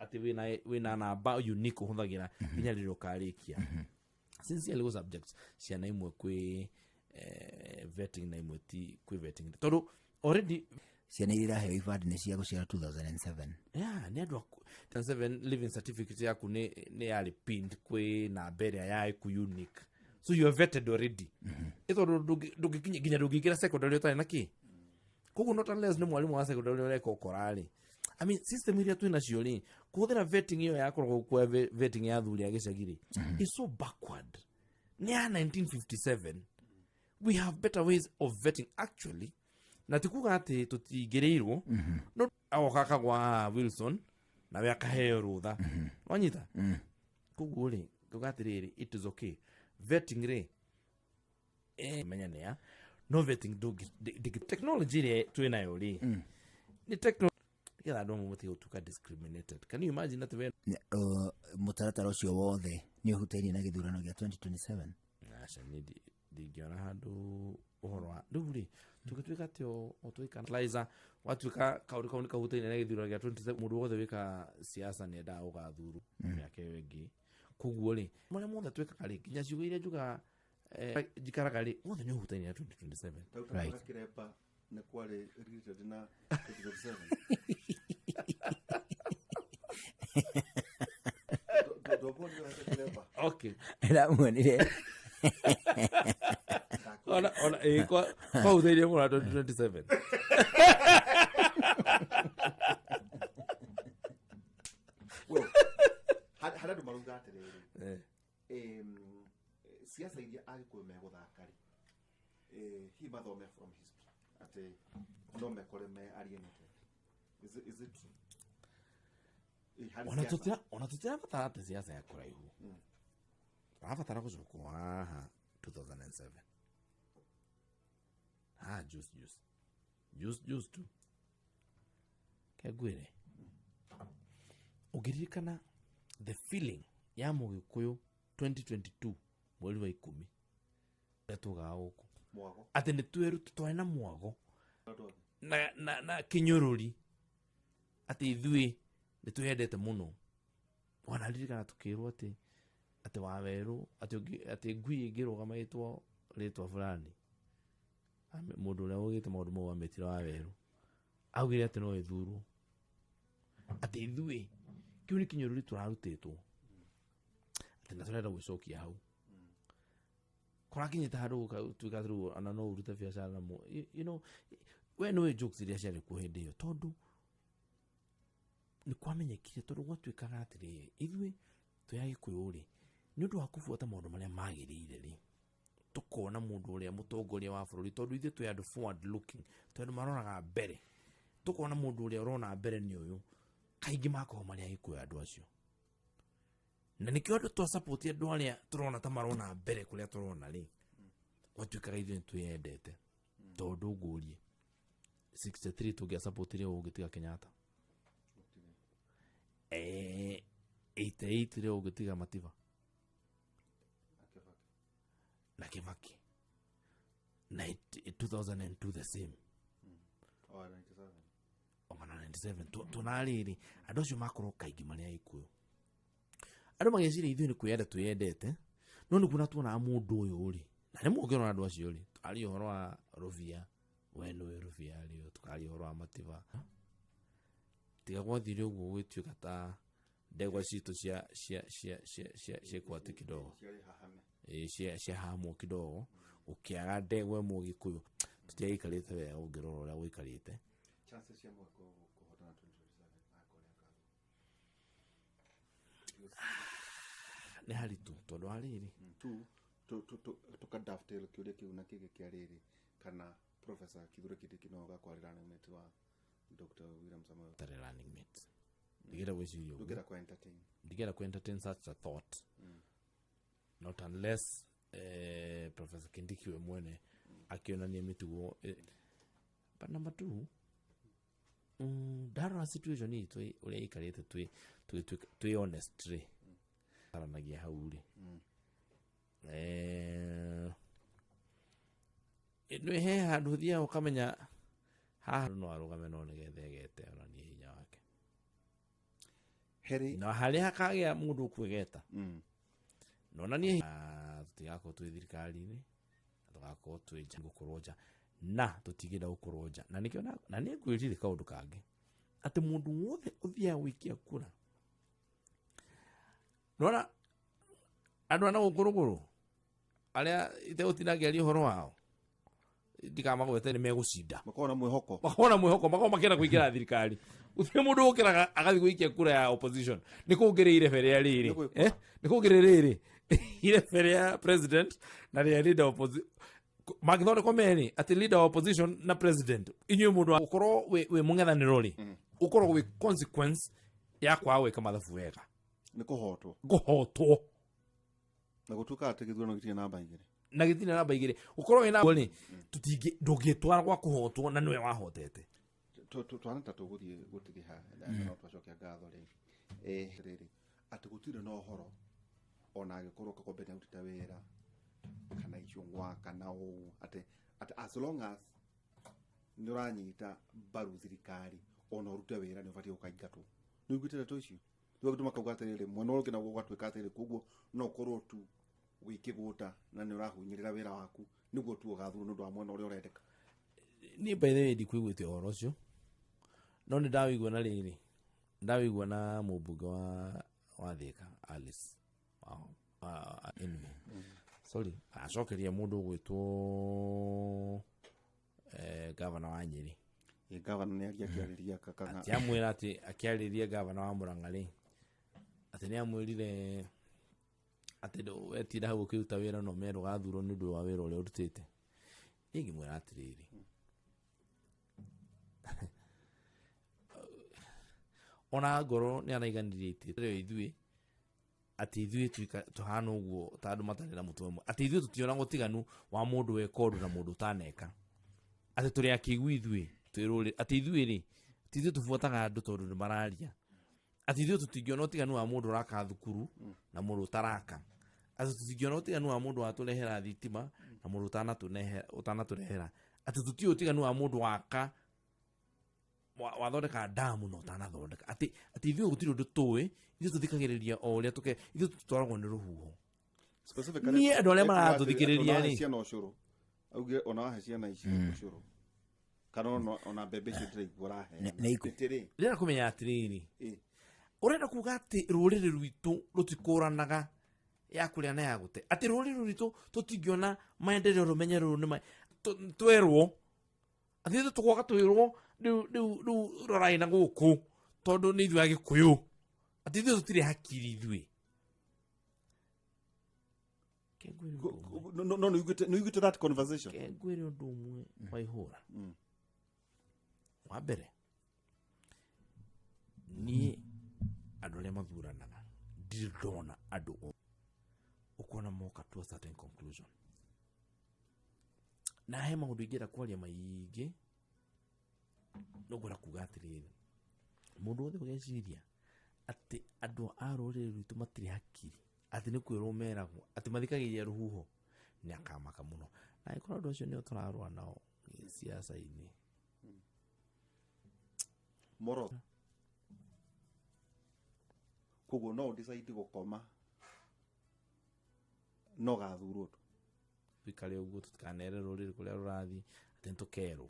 atĩ wĩna namba unique ũhũthagĩra nginya rĩrĩa ũkarĩkia. Sincerely, go subjects ciana imwe kwĩ vetting na imwe ti kwĩ vetting, tondũ already Ciana iria iraheo ibandĩ nĩ cia gũciarwo 2007. Yeah, nĩ andũ aku 7 living certificate yaku nĩ yarĩ pinned kwĩ namba ĩrĩa yaku unique, so you are vetted already. Ĩ tondũ ndũngĩkinya nginya ndũngĩingĩra secondary ũtarĩ na kĩ. Koguo not unless nĩ mwarimũ wa secondary ũreka ũkora rĩ, I mean, system iria twĩ nacio rĩ, kũhũthĩra vetting ĩyo yakoragwo kuo ya vetting ya athuri a gĩcagi rĩ, is so backward, nĩ ya 1957. We have better ways of vetting actually, na ti kuga atĩ tũtingĩrĩirwo no agoka akagwa haha Wilson nawe akaheo rũtha, wanyita. Koguo rĩ, nguga atĩrĩrĩ, it is okay vetting rĩ, menya nĩ ya no vetting ndũngĩ technology ĩrĩa twĩ nayo rĩ, nĩ technology nĩgetha andũ amwe matige gũtuĩka discriminated. Can you imagine atĩ we Mũtaratara ũcio wothe nĩ ũhutainie na gĩthurano gĩa 2027? Aca, niĩ ndingĩona handũ ũhoro wa rĩu rĩ tũgĩtuĩka atĩ o twĩka Liza watuĩka kaũndũ kau nĩ kahutainie na gĩthurano gĩa 27. Mũndũ wothe wĩka siasa nĩ endaga gũgathurwo mĩaka ĩyo ĩngĩ. Koguo rĩ, marĩa mothe twĩkaga rĩ, nginya ciugo iria njugaga, njikaraga rĩ, mothe nĩ ũhutainie na 2027. Right. Kirepa nĩ kwarĩ related na 2027. Ndũkuonire kirepa? Okay. Ndĩramuonire. Ona ĩ kwahutairie mũno na 2027. Well, harĩ andũ marauga atĩrĩrĩ, siasa iria Agĩkũyũ megũthaka rĩ, hihi mathome from history atĩ no mekore me alienated. Is it true? Harĩ Ona siasa. Ona tũtirabatara atĩ siasa ya kũraihu, tũrabatara gũcokwo haha 2007, haha juice juice juice juice tu. Kengwĩre, ũngĩririkana the feeling ya Mũgĩkũyũ 2022 mweri wa 10 ũrĩa tugaga gũkũ Mwago. Atĩ nĩ tweru twarĩ na mwago Andũ othe. na kĩnyũrũri atĩ ithuĩ nĩ twĩyendete mũno. Wanaririkana tũkĩrwo atĩ wawerũ atĩ ngui ĩngĩrũgama ĩtwo rĩtwa fulani. Mũndũ ũrĩa ũgĩte maũndũ mau amĩtire wawerũ augire atĩ no ĩthurwo, atĩ ithuĩ kĩu nĩ kĩnyũrũri tũrarutĩtwo, atĩ na tũrenda gwĩcokia hau kũrakinyĩte handũ gũgatuĩka rĩu ona no ũrute biacara na you know, we nĩũĩ jokes iria ciarĩ kuo hĩndĩ ĩyo, tondũ nĩ kwamenyekire, tondũ gwatuĩkaga atĩrĩrĩ, ithuĩ twĩ Agĩkũyũ rĩ, nĩ ũndũ wa kũbuata maũndũ marĩa magĩrĩire rĩ, tũkona mũndũ ũrĩa mũtongoria wa bũrũri, tondũ ithuĩ twĩ andũ forward looking, twĩ andũ maroraga mbere, tũkona mũndũ ũrĩa ũrona mbere nĩ ũyũ. Kaingĩ makoragwo marĩ Agĩkũyũ andũ acio, na nĩkĩo andũ twa support andũ arĩa tũrona ta marona mbere kũrĩa tũrona rĩ, gwatuĩkaga ithuĩ nĩ twĩyendete. Tondũ ngũrie, 63 tũngĩasupportire ũngĩtiga Kenyatta? 88 rĩ, ũngĩtiga Matiba? Na Kibaki na 2002 the same. Oh, 97. Ona 97 tuna rĩrĩ andũ acio makorwo kaingĩ marĩ Agĩkũyũ, andũ mageciria ithuĩ nĩ kwĩyenda twĩyendete, no nĩ kuona tuonaga mũndũ ũyũ rĩ, na rĩmwe ũngĩrora andũ acio rĩ, tũkaria ũhoro wa Rũbia, we nĩwe Rũbia rĩ, tũkaria ũhoro wa Matiba, tiga gwathire ũguo gwĩtuĩka ta ndegwa citũ cia cia cia cia cia ciĩkwo atĩ kidogo. Ciarĩ hahame. Ĩĩ, cia ciahamwo kidogo, ũkĩaga ndegwa ĩmwe Gĩkũyũ tũtiagĩikarĩte wega ũngĩrora ũrĩa gũikarĩte. Chances cia Mũgĩkũyũ kũhotana 2027 angĩkorwo nĩ akathurwo. Nĩ haritũ tondũ wa rĩrĩ. Tu tuka dovetail kĩũria kĩu na kĩngĩ kĩa rĩrĩ, kana Professor Kithure Kindiki no ũgakwarĩra running mate wa Dr. William Samoei? Tarĩ running mate, ndigĩra gwĩciria ũguo. Ndũngĩenda kwa entertain? Ndigĩra ku entertain such a thought, not unless Professor Kindiki we mwene akĩonania mĩtugo. But number two, ndarora situation itũ ũrĩa ĩikarĩte, twĩ honest rĩ, aranagia hau rĩ, nĩ he handũ ũthiaga ũkamenya haha no arũgame, no nĩgetha egete onanie hinya wake. Harĩ Na harĩa hakagĩa mũndũ ũkwĩgeta nonanie tũtigakorwo twĩ thirikari-inĩ na tũgakorwo twĩ nja, gũkorwo nja na tũtigĩenda gũkorwo nja, na nĩkĩo na nĩ ngwĩrire kaũndũ kangĩ atĩ mũndũ wothe ũthiaga gũikia kura, nona andũ ana gũkũ rũgũrũ arĩa itegũtinda ngĩaria ũhoro wao, ndikamagwete, nĩ megũcinda. Makorwo na mwĩhoko. Makorwo na mwĩhoko, makorwo makĩenda kũingĩra thirikari. Gũtirĩ mũndũ ũkĩraga agathiĩ gũikia kura ya opposition nĩ kũngĩrĩ irebe rĩa rĩrĩ. Nĩ gwĩkora. Nĩ kũngĩrĩ rĩrĩ irebe rĩa president na rĩa leader opposition mangĩthondekwo merĩ, atĩ leader wa opposition na president. Inyuĩ mũndũ wa gũkorwo wĩ mũng'ethanĩro rĩ, ũkorwo wĩ consequence ya kwaga gwĩka mathabu wega. Nĩ kũhotwo. Kũhotwo. Na gũtuĩka atĩ gĩthurano gĩtirĩ namba 2. Na gĩtirĩ namba 2, ũkorwo wĩna rĩ, tũtingĩ ndũngĩtwara gwa kũhotwo na nĩwe wahotete. Twana ta tũgũthiĩ gũtiriha na no twacokia ngatho rĩ, rĩrĩ atĩ gũtirĩ na ũhoro ona angĩkorwo Kagombe nĩ arutĩte wĩra kana Ichung'wa kana ũũ, atĩ as long as nĩ ũranyita mbaru thirikari, ona ũrute wĩra, nĩ ũbatiĩ gũkaingatwo. Nĩ ũiguĩte ndeto icio? Rĩu andũ makauga atĩrĩrĩ, mwena ũrĩa ũngĩ naguo ũgatuĩka atĩrĩrĩ, koguo no ũkorwo tu wĩ kĩgũta na nĩ ũrahunyĩrĩra wĩra waku nĩguo tu ũgathurwo nĩ ũndũ wa mwena ũrĩa ũrendeka. Niĩ by the way ndikuiguĩte ũhoro ũcio, no nĩ ndawĩigua na rĩrĩ, ndawĩigua na mũmbunge wa Thika Alice anyway, sorry, acokeria mũndũ ũgwĩtwo gavana wa Nyĩrĩ. Ĩ, gavana nĩ aria akĩarĩria kakaga. Atĩ amwĩra atĩ akĩarĩria gavana wa Murang'a rĩ, atĩ nĩ amwĩrire atĩ wetinda hau ũkĩruta wĩra no merwo ũgathurwo nĩ ũndũ wa wĩra ũrĩa ũrutĩte. Niĩ ngĩmwĩra atĩrĩrĩ, ona ngorwo nĩ araiganirie itĩ rĩo ithuĩ, atĩ ithuĩ tũhana ũguo ta andũ matarĩ na mũtwe ũmwe, atĩ ithuĩ tũtionaga ũtiganu wa mũndũ weka ũndũ na mũndũ ũtaneka, atĩ tũrĩ akĩgu ithuĩ twĩ rũrĩrĩ, atĩ ithuĩ rĩ, atĩ ithuĩ tũbuataga andũ tondũ nĩ mararia, atĩ ithuĩ tũtingĩona ũtiganu wa mũndũ ũraka thukuru na mũndũ ũtaraka, atĩ tũtingĩona ũtiganu wa mũndũ watũrehera thitima na mũndũ ũtanatũrehera, atĩ tũtiũĩ ũtiganu wa mũndũ waka wathondeka ndamu na ũtanathondeka, atĩ ithuĩ gũtirĩ ũndũ tũĩ, ithuĩ tũthikagĩrĩria o ũrĩa tũke, ithuĩ tũtwaragwo nĩ rũhuho. Specifically, Niĩ andũ arĩa ekuga atĩ- maratũthikĩrĩria atĩ ona wahe rĩ. ciana ũcũrũ, augire ona wahe ciana ici ũcũrũ kana ona mbembe icio ndĩraigua ũraheana. Nĩ ikũ. Atĩrĩ, Ndĩrenda kũmenya atĩrĩrĩ, ĩ, ũrenda kuga atĩ rũrĩrĩ rwitũ rũtikũranaga ya kũrĩa na ya gũte, atĩ rũrĩrĩ rwitũ tũtingĩona maendeleo rũmenye rũrũ nĩ twerwo atĩ ithuĩ tũgoka twĩrwo rĩu rorai na gũkũ tondũ nĩ ithuĩ Agĩkũyũ, atĩ ithuĩ tũtirĩ hakiri ithuĩ. Ke ngwĩre ũndũ ũmwe. No nĩ ũiguĩte that conversation? Ke ngwĩre ũndũ ũmwe wa ihũra wa mbere, niĩ andũ arĩa mathuranaga ndirĩ ndona andũ ũkona moka to a certain conclusion, na he maũndũ ingĩenda kwaria maingĩ, no ngwenda kuga atĩrĩrĩ, mũndũ wothe ũgeciria atĩ andũ a rũrĩrĩ rwitũ matirĩ hakiri, atĩ nĩ kwĩrwo meragwo atĩ mathikagĩrĩria rũhuho. Nĩ akamaka mũno na angĩkorwo andũ acio nĩo tũrarũa nao siasa-inĩ. Moro koguo no decide gũkoma no gathurwo tu. Tuikare ũguo, tũtikanere rũrĩrĩ kũrĩa rũrathiĩ atĩ nĩtũkerwo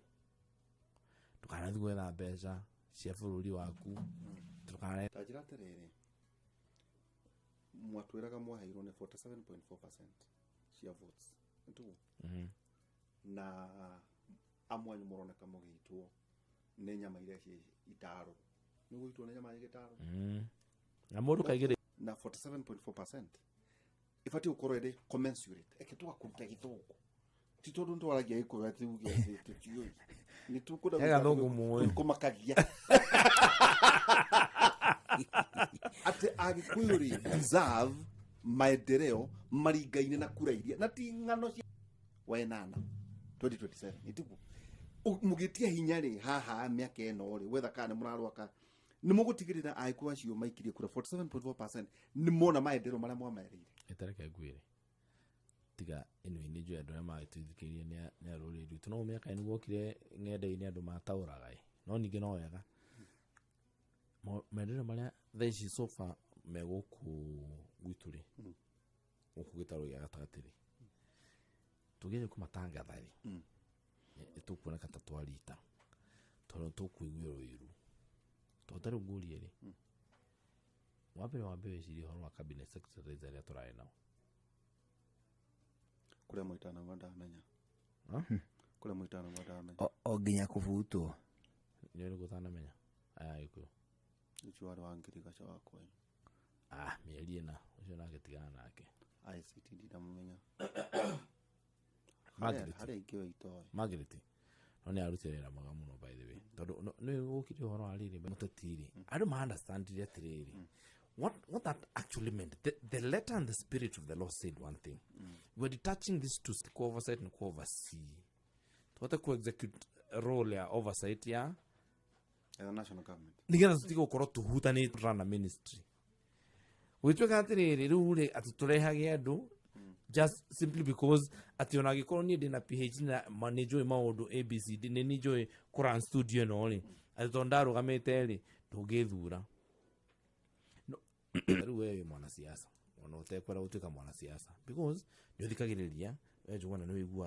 ndũkanathiĩ gwetha mbeca cia bũrũri waku, ndũkane. Ta njĩra atĩrĩrĩ, mwatwĩraga mwaheirwo nĩ 47.4% cia votes, nĩtiguo? Na amwe anyu mũroneka mũgĩitwo nĩ nyama iria ciĩ itaro, nĩ gũitwo nĩ nyama ya gĩtaro. Na mũndũ kaigĩrĩ. Na 47.4% ibatiĩ gũkorwo ĩrĩ commensurate. Eke tũgakũruta gĩthũngũ, ti tondũ nĩtwaragia gĩkũyũ atĩ uge atĩ tũtiũĩ, nĩ tũkwenda. He gathũngũ mũĩ. Kũmakagia atĩ Agĩkũyũ rĩ deserve maendeleo maringaine na kura iria na ti ng'ano cia wenana 2027, nĩtiguo? Mũgĩtia hinya rĩ haha mĩaka ĩno rĩ wetha kana nĩ mũrarwaka, nĩ mũgũtigĩrĩra Agĩkũyũ acio maikirie kura 47.4% nĩ mona maendeleo marĩa mwamerĩire? Ĩtareke ngwĩre, tiga ĩno nĩ njũĩ andũ arĩa magĩtũthikĩrĩria nĩ a rũrĩrĩ rwitũ, no mĩaka ĩno guokire ng'enda-inĩ andũ mataũraga ĩ, no ningĩ no wega. Maendeleo marĩa thaa ici so far me gũkũ gwitũ rĩ, gũkũ gĩtarũ gĩa gatagatĩ rĩ, tũngĩgeria kũmatangatha rĩ, nĩ tũkuoneka ta twarita tondũ tũkũiguĩrwo ũiru, tondũ ta rĩu ngũrie rĩ, wambere wambe wĩcirie ũhoro wa cabinet secretaries arĩa tũrarĩ nao. Kũrĩa mũitanagwa ndamenya. Kũrĩa mũitanagwa ndamenya. O nginya kũbutwo. Nĩ ũrĩkũ ũtanamenya aya Gĩkũyũ? Ũcio warĩ wa ngirigaca wa kwanyu. Ah, mĩeri 4 ũcio nake tigana nake. ICT ndinamũmenya. Margaret. Harĩa ingĩ we itoĩ. Margaret no nĩ arutire wĩra mwega mũno, by the way, tondũ nĩ gũkire ũhoro wa rĩrĩ mũteti rĩ, andũ ma understandire atĩrĩrĩ, what that actually meant, the letter and the spirit of the law said one thing: we're detaching this to ku oversight na ku oversee, tuhote ku execute role ya oversight ya Ya national government. Nigetha tũtige gũkorwo tũhutanĩte na ministry, gũgĩtuĩka atĩrĩrĩ, rĩu rĩ atĩ tũrehage andũ just simply because atĩ ona angĩkorwo niĩ ndĩna PhD na nĩ njũĩ maũndũ ABCD, nĩ nĩ njũĩ kũrun studio ĩno rĩ, atĩ tondũ ndarũgamĩte rĩ, ndũngĩthura. No, rĩu we wĩ mwanasiasa ona ũtekwenda gũtuĩka mwanasiasa because nĩ ũthikagĩrĩria we Njũgũna, nĩ wĩiguaga.